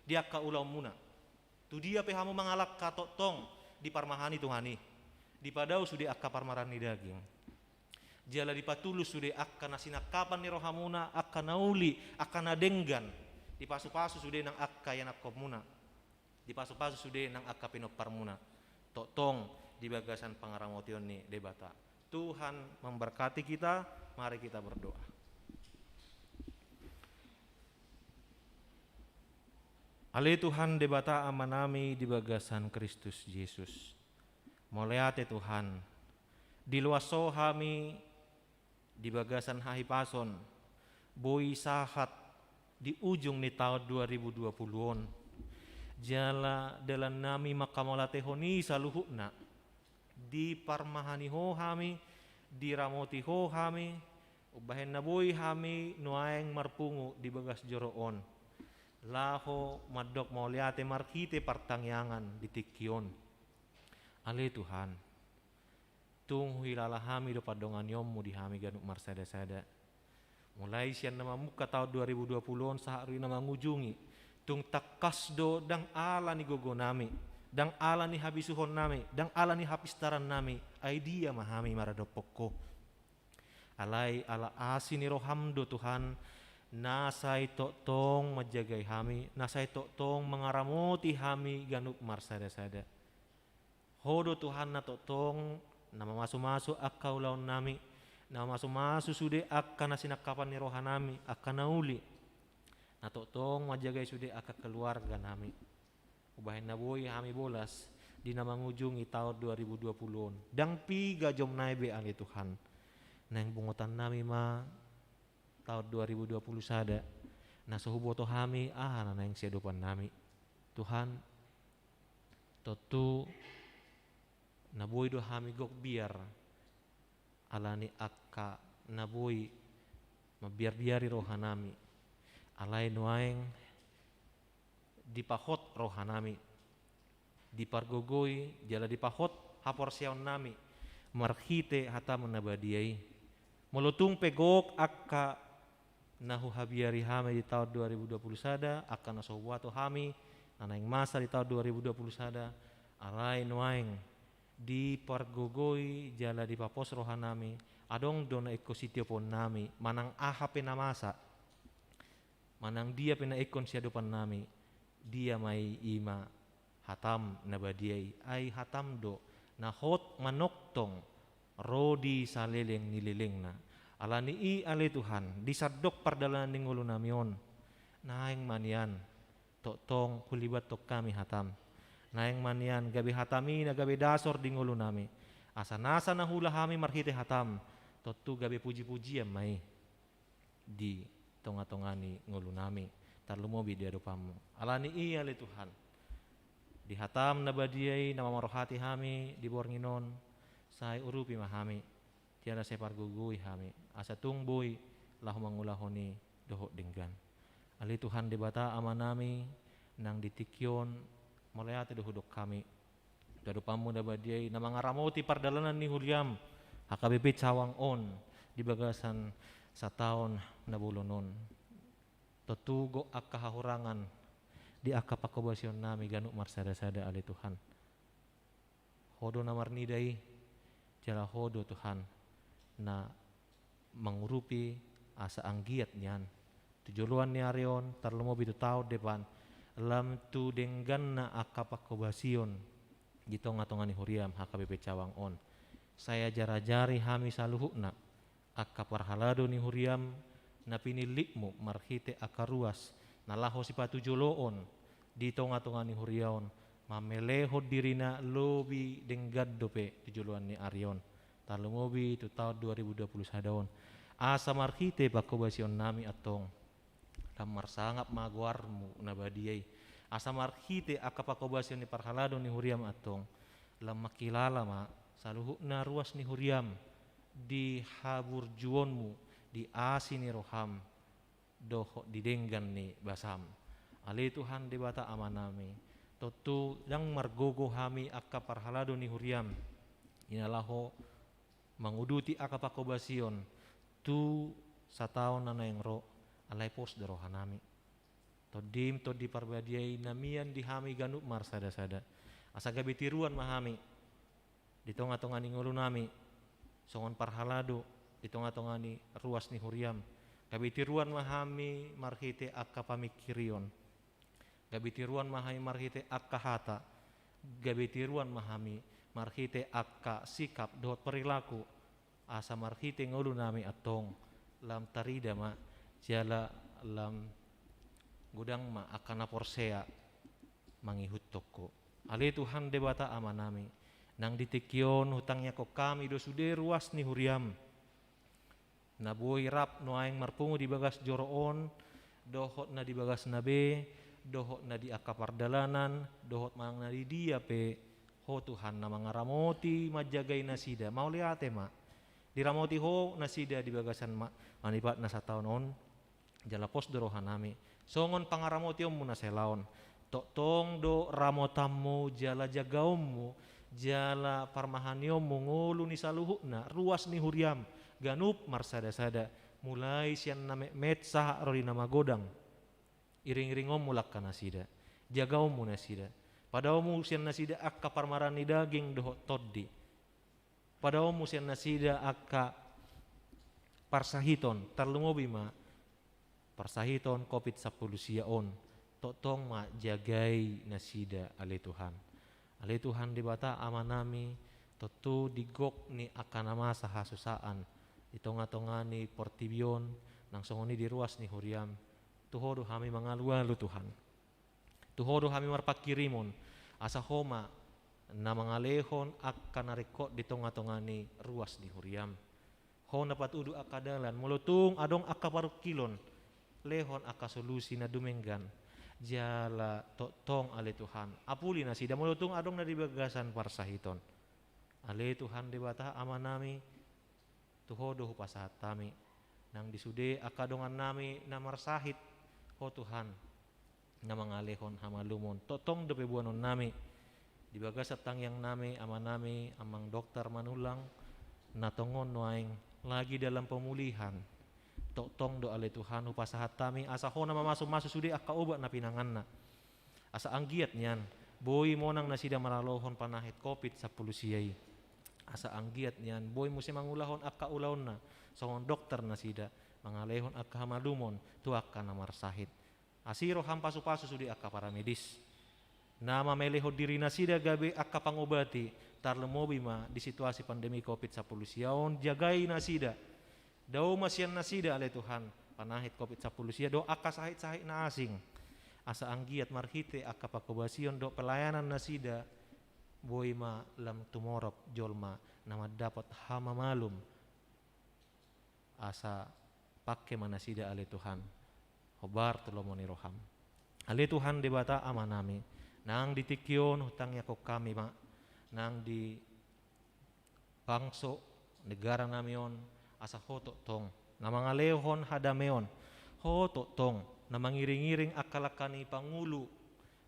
di angka ulaonmuna. Tu dia pe hamu mangalangka tongtong diparmahani Tuhan i. Dipadao sude angka parmaraan ni daging. Jala dipatulus sude angka na sinangkapan ni rohamuna, angka na uli, angka na denggan. Dipasupasu sude nang angka ianakkonmuna. Dipasupasu sude nang angka pinomparmuna. Tongtong di bagasan pangaramotion ni Debata. Tuhan memberkati kita, mari kita berdoa. Ale Tuhan Debata Amanami di bagasan Kristus Jesus. Mauliate Tuhan, diloas Ho hami di bagasan hahipason, boi sahat di ujung ni taon dua ribu dua puluh on. Jala dalannami mangkamauliatehon i saluhutna. Diparmahani Ho hami, diramoti Ho hami, umbahen na boi hami nuaeng marpungu di bagas joro on. Laho mandok mauliate marhite partangiangan di tingki on. Ale Tuhan, tung huhilala hami do pandonganionmu di hami ganup marsada-sada. Mulai sian na mamungka taon dua ribu dua puluh on sahat ro di na mangujungi, tung tangkas do ndang ala ni gogonami, ndang ala ni habisuhonnami, ndang ala ni hapistarannami, ai dia ma hami maradophon Ho. Alai ala asi ni roham do Tuhan, na sai tongtong manjagai hami, na sai tongtong mangaramoti hami ganup marsada-sada. Ho do Tuhan na tongtong na mamasu-masu angka ulaonnami, na mamasu-masu sude angka na sinangkapan ni rohanami, angka na uli, na tongtong manjagai sude angka keluarganami. Umbahen na boi hami bolas di na mangujungi taon dua ribu dua puluh on. Ndang piga jom nai be ale Tuhan. Naeng bungotannami ma taon dua ribu dua puluh sada. Na so huboto hami aha na naeng siadopannami. Tuhan, tontu na boi do hami gok biar alani angka na boi mambiar-biari rohanami. Alai nuaeng dipahot rohanami, dipargogoi jala dipahot haporseaonnami marhite hatam na badia i. Molo tung pe gok angka na huhabiari hami di taon dua ribu dua puluh sada, angka na so huboto hami na naeng masa di taon dua ribu dua puluh sada, alai nuaeng dipargogoi jala dipapos rohanami, adong do na ingkon sitioponnami, manang aha pe na masa, manang dia pe na ingkon siadopannami, dia ma i, i ma hatam na badia i, ai hatam do na hot manongtong ro di saleleng ni lelengna. Alani i ale Tuhan, di sandok pardalanan ni ngolunami on, naeng ma nian tongtong hulibathon hami hatam. Naeng ma nian gabe hatam i na gabe dasor di ngolunami. Asa nasa na huula hami marhite hatam, tontu gabe puji-pujian ma i di tonga-tonga ni ngolunami, tarlumobi di adopanmu. Alani i ale Tuhan, di hatam na badia i na mamarohati hami di borngin on, sai urupi ma hami, jala sai pargogoi hami, asa tung boi laho mangulahon i dohot denggan. Ale Tuhan Debata Amanami, nang di tingki on, mauliate do hudok hami tu adopanmu na badia i na mangaramoti pardalanan ni huriam H K B P Cawang on di bagasan sataon na bolon on. Tontu gok angka hahurangan di angka pangkobasionnami ganup marsada-sada ale Tuhan. Ho do na marnida i, jala Ho do Tuhan na mangurupi asa anggiat nian tu joloan ni ari on, tarlumobi tu taon depan, lam tu dengganna angka pangkobasion di tonga-tonga ni huriam H K B P Cawang on. Sai ajar-ajari hami saluhutna angka parhalado ni huriam na pinillitmu marhite angka ruas na laho sipatujoloon di tonga-tonga ni huria on, mamelehon dirina lobi denggan dope tu joloan ni ari on, tarlumobi tu taon dua ribu dua puluh sada on. Asa marhite pangkobasionnami antong, lam marsangap ma goarmu na badia i. Asa marhite angka pangkobasion ni parhalado ni huriam antong, lam mangkilala ma saluhutna ruas ni huriam di haburjuonmu, di asi ni roham, dohot di denggan ni basam. Ale Tuhan Debata Amanami, tontu ndang margogo hami angka parhalado ni huriam i na laho manguduti angka pangkobasion tu sataon na naeng ro, alai pos do rohanami. Tondim Tondi Parbadia i na mian di hami ganup marsada-sada, asa gabe tiruan ma hami di tonga-tonga ni ngolunami, songon parhalado di tonga-tonga ni ruas ni huriam. Gabe tiruan ma hami marhite angka pamingkirion. Gabe tiruan ma hami marhite angka hata. Gabe tiruan ma hami marhite angka sikap dohot perilaku. Asa marhite ngolunami antong lam tarida ma jala lam godang ma angka na porsea mangihuthon Ho. Ale Tuhan Debata Amanami, nang di tingki on hutangiangkon hami do sude ruas ni huriam. Na boi rap nuaeng marpungu di bagas joro on, dohot na di bagasna be, dohot na di angka pardalanan, dohot manang na di dia pe, Ho Tuhan na mangaramoti manjagai nasida, mauliate ma. Diramoti Ho nasida di bagasan ma-, manipat na sataon on, jala pos do rohanami. Songon pangaramotionmu na selaon. Tongtong do ramotanmu jala jagaonmu, jala parmahanionmu ngolu ni saluhutna, ruas ni huriam, ganup marsada-sada, mulai sian na metmet sahat ro di na magodang. Iring-iringonmu langka nasida, jagaonmu nasida. Padaomu sian nasida angka parmaraan ni daging dohot tondi. Padaomu sian nasida angka parsahiton, tarlumobi ma parsahiton covid sampulu sia on, tongtong ma jagai nasida ale Tuhan. Ale Tuhan Debata Amanami, tontu di gok ni angka na masa hasusaan, di tonga-tonga ni portibi on, nang songon i di ruas ni huriam, tu Ho do hami mangalualu Tuhan. Tu Ho do hami marpanghirimon, asa Ho ma na mangalehon angka na ringkot di tonga-tonga ni ruas ni huriam. Ho na patudu angka dalan, molo tung adong angka parungkilon, lehon angka solusi na dumenggan. Jala tongtong ale Tuhan, apuli nasida molo tung adong na di bagasan parsahiton. Ale Tuhan Debata Amanami, tu Ho do hupasahat hami. Nang di sude angka dongannami na marsahit, Ho Tuhan, na mangalehon hamalumon. Tongtong dope boanonnami di bagasan tangiangnami, amanami, amang dokter Manullang, na tongon nuaeng lagi dalam pemulihan. Tongtong do ale Tuhan hupasahat hami, asa Ho na mamasu-masu sude angka obat na pinanganna. Asa anggiat nian, boi monang nasida maralohon panahit covid sampulu sia i. Asa anggiat nian, boi muse mangulahon angka ulaonna, songon dokter nasida, mangalehon angka hamalumon, tu angka na marsahit. Asi roham pasu-pasu sude angka paramedis. Na mamelehon diri nasida gabe angka pangobati, tarlumobi ma di situasi pandemi covid sampulu sia on, jagai nasida. Dao ma sian nasida ale Tuhan, panahit covid sampulu sia dohot angka sahit-sahit na asing. Asa anggiat marhite angka pangobasion dohot pelayanan nasida, boi ma lam tumorop jolma na mandapot hamamalum. Asa pangke ma nasida ale Tuhan, hombar tu lomo ni roham. Ale Tuhan Debata Amanami, nang di tingki on hutangiangkon hami ma, nang di bangso, negaranami on, asa Ho tongtong na mangalehon hadameon, Ho tongtong na mangiring-iring angka langka ni pangulu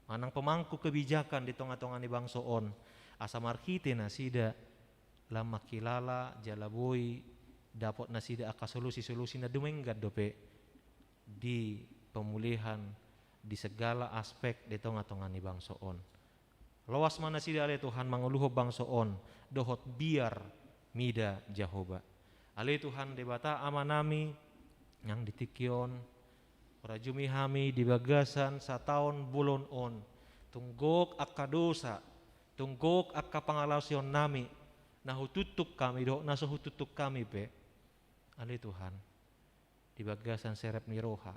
manang pemangku kebijakan di tonga-tonga ni bangso on, asa marhite nasida lam mangkilala jala boi dapot nasida angka solusi-solusi na dumenggan dope di pemulihan di segala aspek di tonga-tonga ni bangso on. Loas ma nasida ale Tuhan mangoluhon bangso on dohot biar mida Jahowa. Ale Tuhan Debata Amanami, nang di tingki on, rajumi hami di bagasan sataon bolon on, tung gok angka dosa, tung gok angka pangalaosionnami, na hutuktuk hami dohot na so hutuktuk hami pe. Ale Tuhan, di bagasan serep ni roha,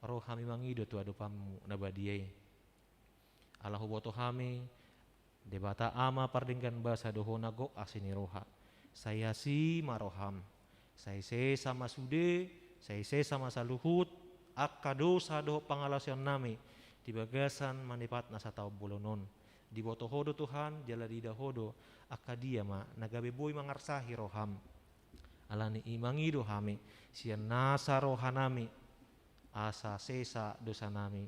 ro hami mangido tu adopanmu na badia i. Ala huboto hami, Debata Ama pardenggan basa do Ho na gok asi ni roha. Sai asi ma roham. Sai sesa ma sude, sai sesa ma saluhut angka dosa dohot pangalaosionnami di bagasan manipat na sataon bolon on. Diboto Ho do Tuhan, jala diida Ho do angka dia ma na gabe boi mangarsahi roham. Alani i mangido hami sian nasa rohanami, asa sesa dosanami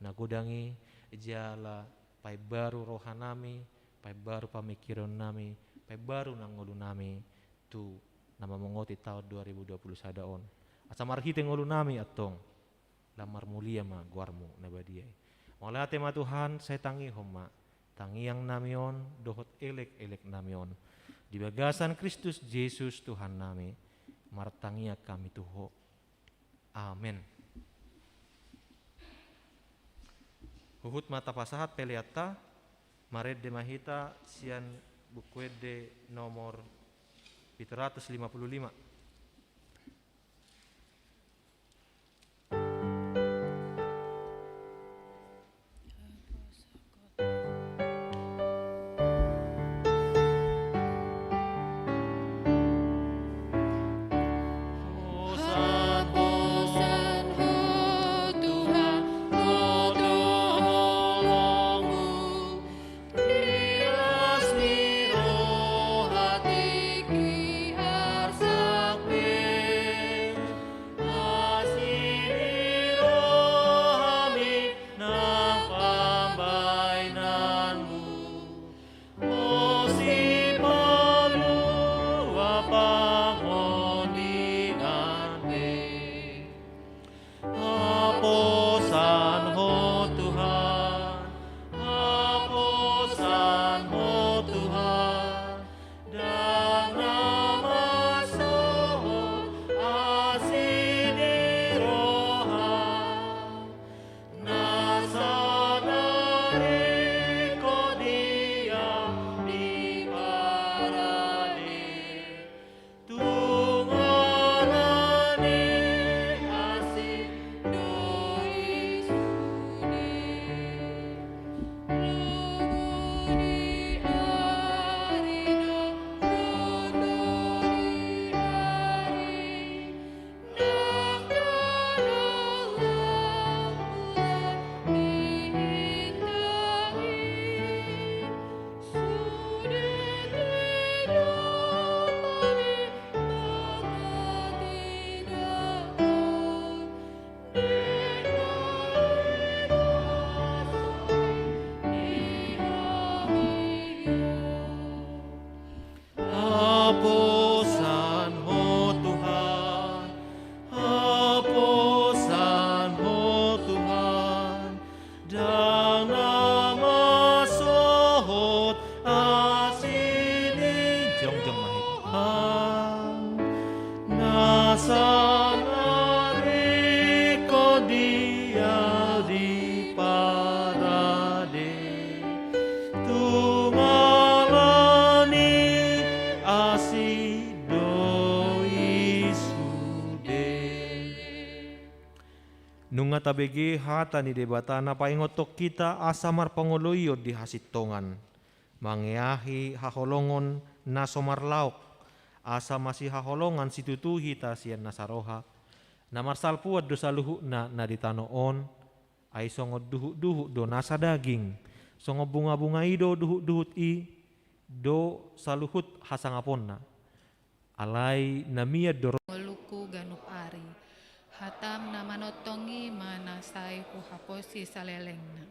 na godang i, jala paimbaru rohanami, paimbaru pamingkironnami, paimbaru nang ngolunami tu na mamongoti taon dua ribu dua puluh sada on. Asa marhite ngolunami antong, lam marmulia ma goarmu na badia i. Mauliate ma Tuhan, sai tangihon ma tangiangnami on dohot elek-eleknami on di bagasan Kristus Jesus Tuhannami. martangiang hami tu Ho. Amen. Huhut ma tapasahat peleanta, marende ma hita sian Buku Ende nomor pitu ratus lima puluh lima. Haposan Ho Tuhan, haposan Ho Tuhan, ndang na masohot asi ni roha. Na sadari ingkon dia di parade. Tung ala ni asi do i sude. Lobo di ari na totoli ari. Haposan Ho Tuhan, haposan Ho Tuhan, ndang na masohot asi ni jongjong ma hita. Na sadari ingkon dia di parade. Tung ala ni asi do i sude. Nunga tabege hata ni Debata na paingothon hita asa marpangoloion di hasintongan, mangeahi haholongon na so marlaok, asa masihaholongan situtu hita sian nasa roha. Na marsalpuan do saluhutna na di tano on, ai songon duhutduhut do nasa daging, songon bungabunga i do duhutduhut i do saluhut hasangaponna. Alai na mian do ro- Ngolungku ganup ari, hatam na manongtong i ma na sai huhaposi salelengna.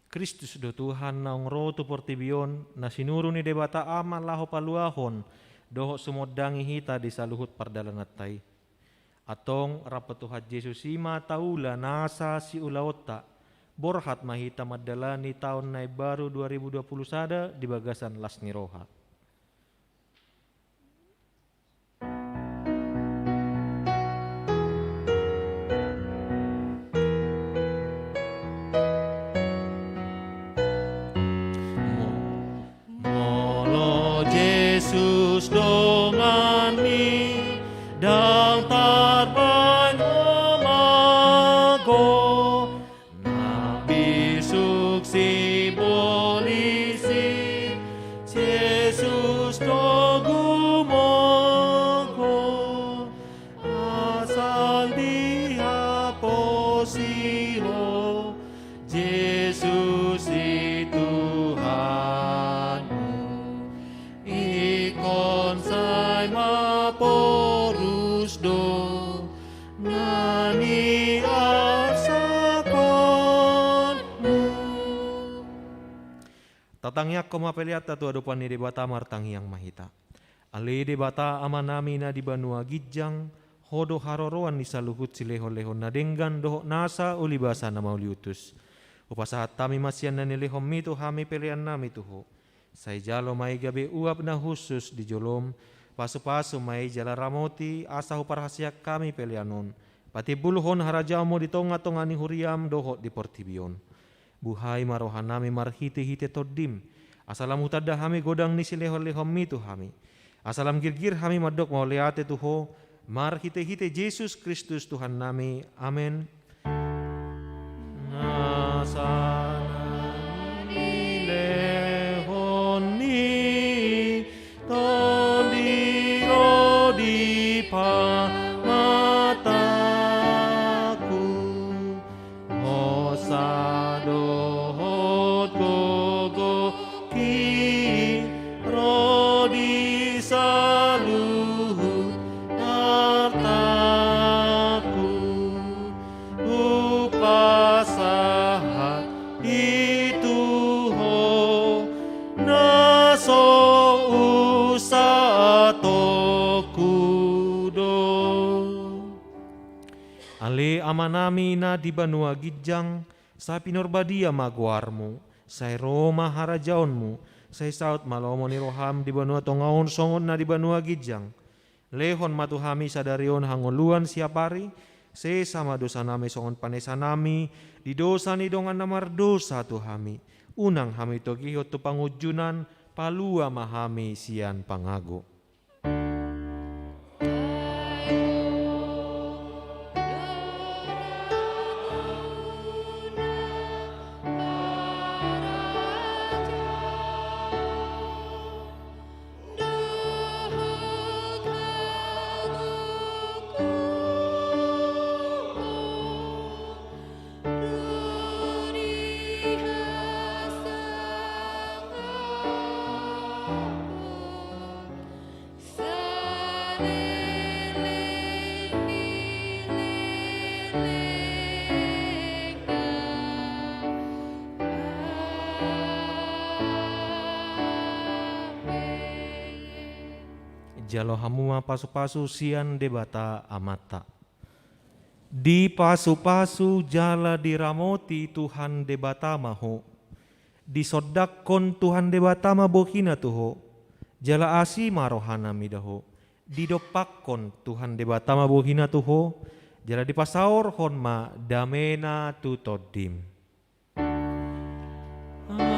Kristus do Tuhan naung ro tu portibi on, na sinuru ni Debata Ama laho paluahon dohot sumondangi hita di saluhut pardalananta i. Antong rap tu Tuhan Jesus i ma taula nasa siulaonta, borhat ma hita mandalani taon na imbaru dua ribu dua puluh sada di bagasan las ni roha. Mo-, molo Jesus donganmi, ndang tarbahen ho mago, na bisuk sibolisi, Jesus do gumogo. Asal dihaposi ho, Jesus i Tuhanmu, ingkon sai ma porus do na niarsakhonmu. Tatangiangkon ma peleanta tu adopan ni Debata, martangiang ma hita. Ale Debata Amanami na di banua ginjang, Ho do haroroan ni saluhut silehonlehon na denggan dohot nasa ulibasa na mauliutus. Hupasahat hami ma sian na nilehonmi tu hami peleannami tu Ho. Sai jalo ma i gabe uap na hushus di jolom, Pasupasu ma i jala ramoti, asa huparhaseang hami pelean on, patimbulhon harajaonmu di tongatonga ni huriam dohot di portibi on. Buhai ma rohanami marhitehite Tondim, asa lam hutanda hami godang ni silehonlehonmi tu hami, asa lam girgir hami mandok mauliate tu Ho, marhitehite Jesus Kristus Tuhannami. Amen. Nasa na nilehon ni Tondi ro di pamatangku, hosa dohot gogohi ro di saluhut artangku. Hupasahat i tu Ho na so unsatongku do. Ale Amanami na di banua ginjang, sai pinarbadia ma goarmu, sai ro ma harajaonmu, sai saut ma lomo ni roham di banua tonga on songon na di banua ginjang. Lehon ma tu hami sadari on hangoluan siapari, sesa ma dosanami songon panesanami di dosa ni dongan na mardosa tu hami. Unang hami togihon tu pangunjunan, palua ma hami sian pangago. Jalo hamu ma pasupasu sian Debata Amanta. Dipasupasu jala diramoti Tuhan Debata ma ho. Disondangkon Tuhan Debata ma bohina tu ho, jala asi ma rohana mida ho. Didompakkon Tuhan Debata ma bohina tu ho, jala dipasaorhon ma damena tu tondim. Amen.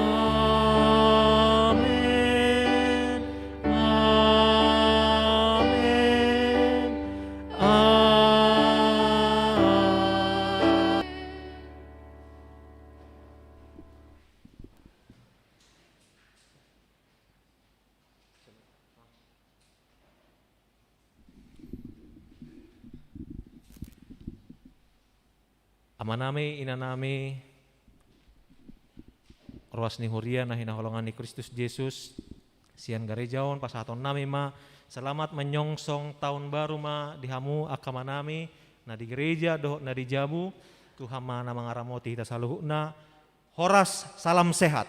Amen. Amen. Amanami, inanami, ruas ni huria na hinaholongan ni Kristus Jesus, sian gareja on pasahatonnami ma selamat menyongsong tahun baru ma di hamu angka amanami na di gereja dohot na di jabu. Tuhan ma na mangaramoti hita saluhutna. Horas, salam sehat.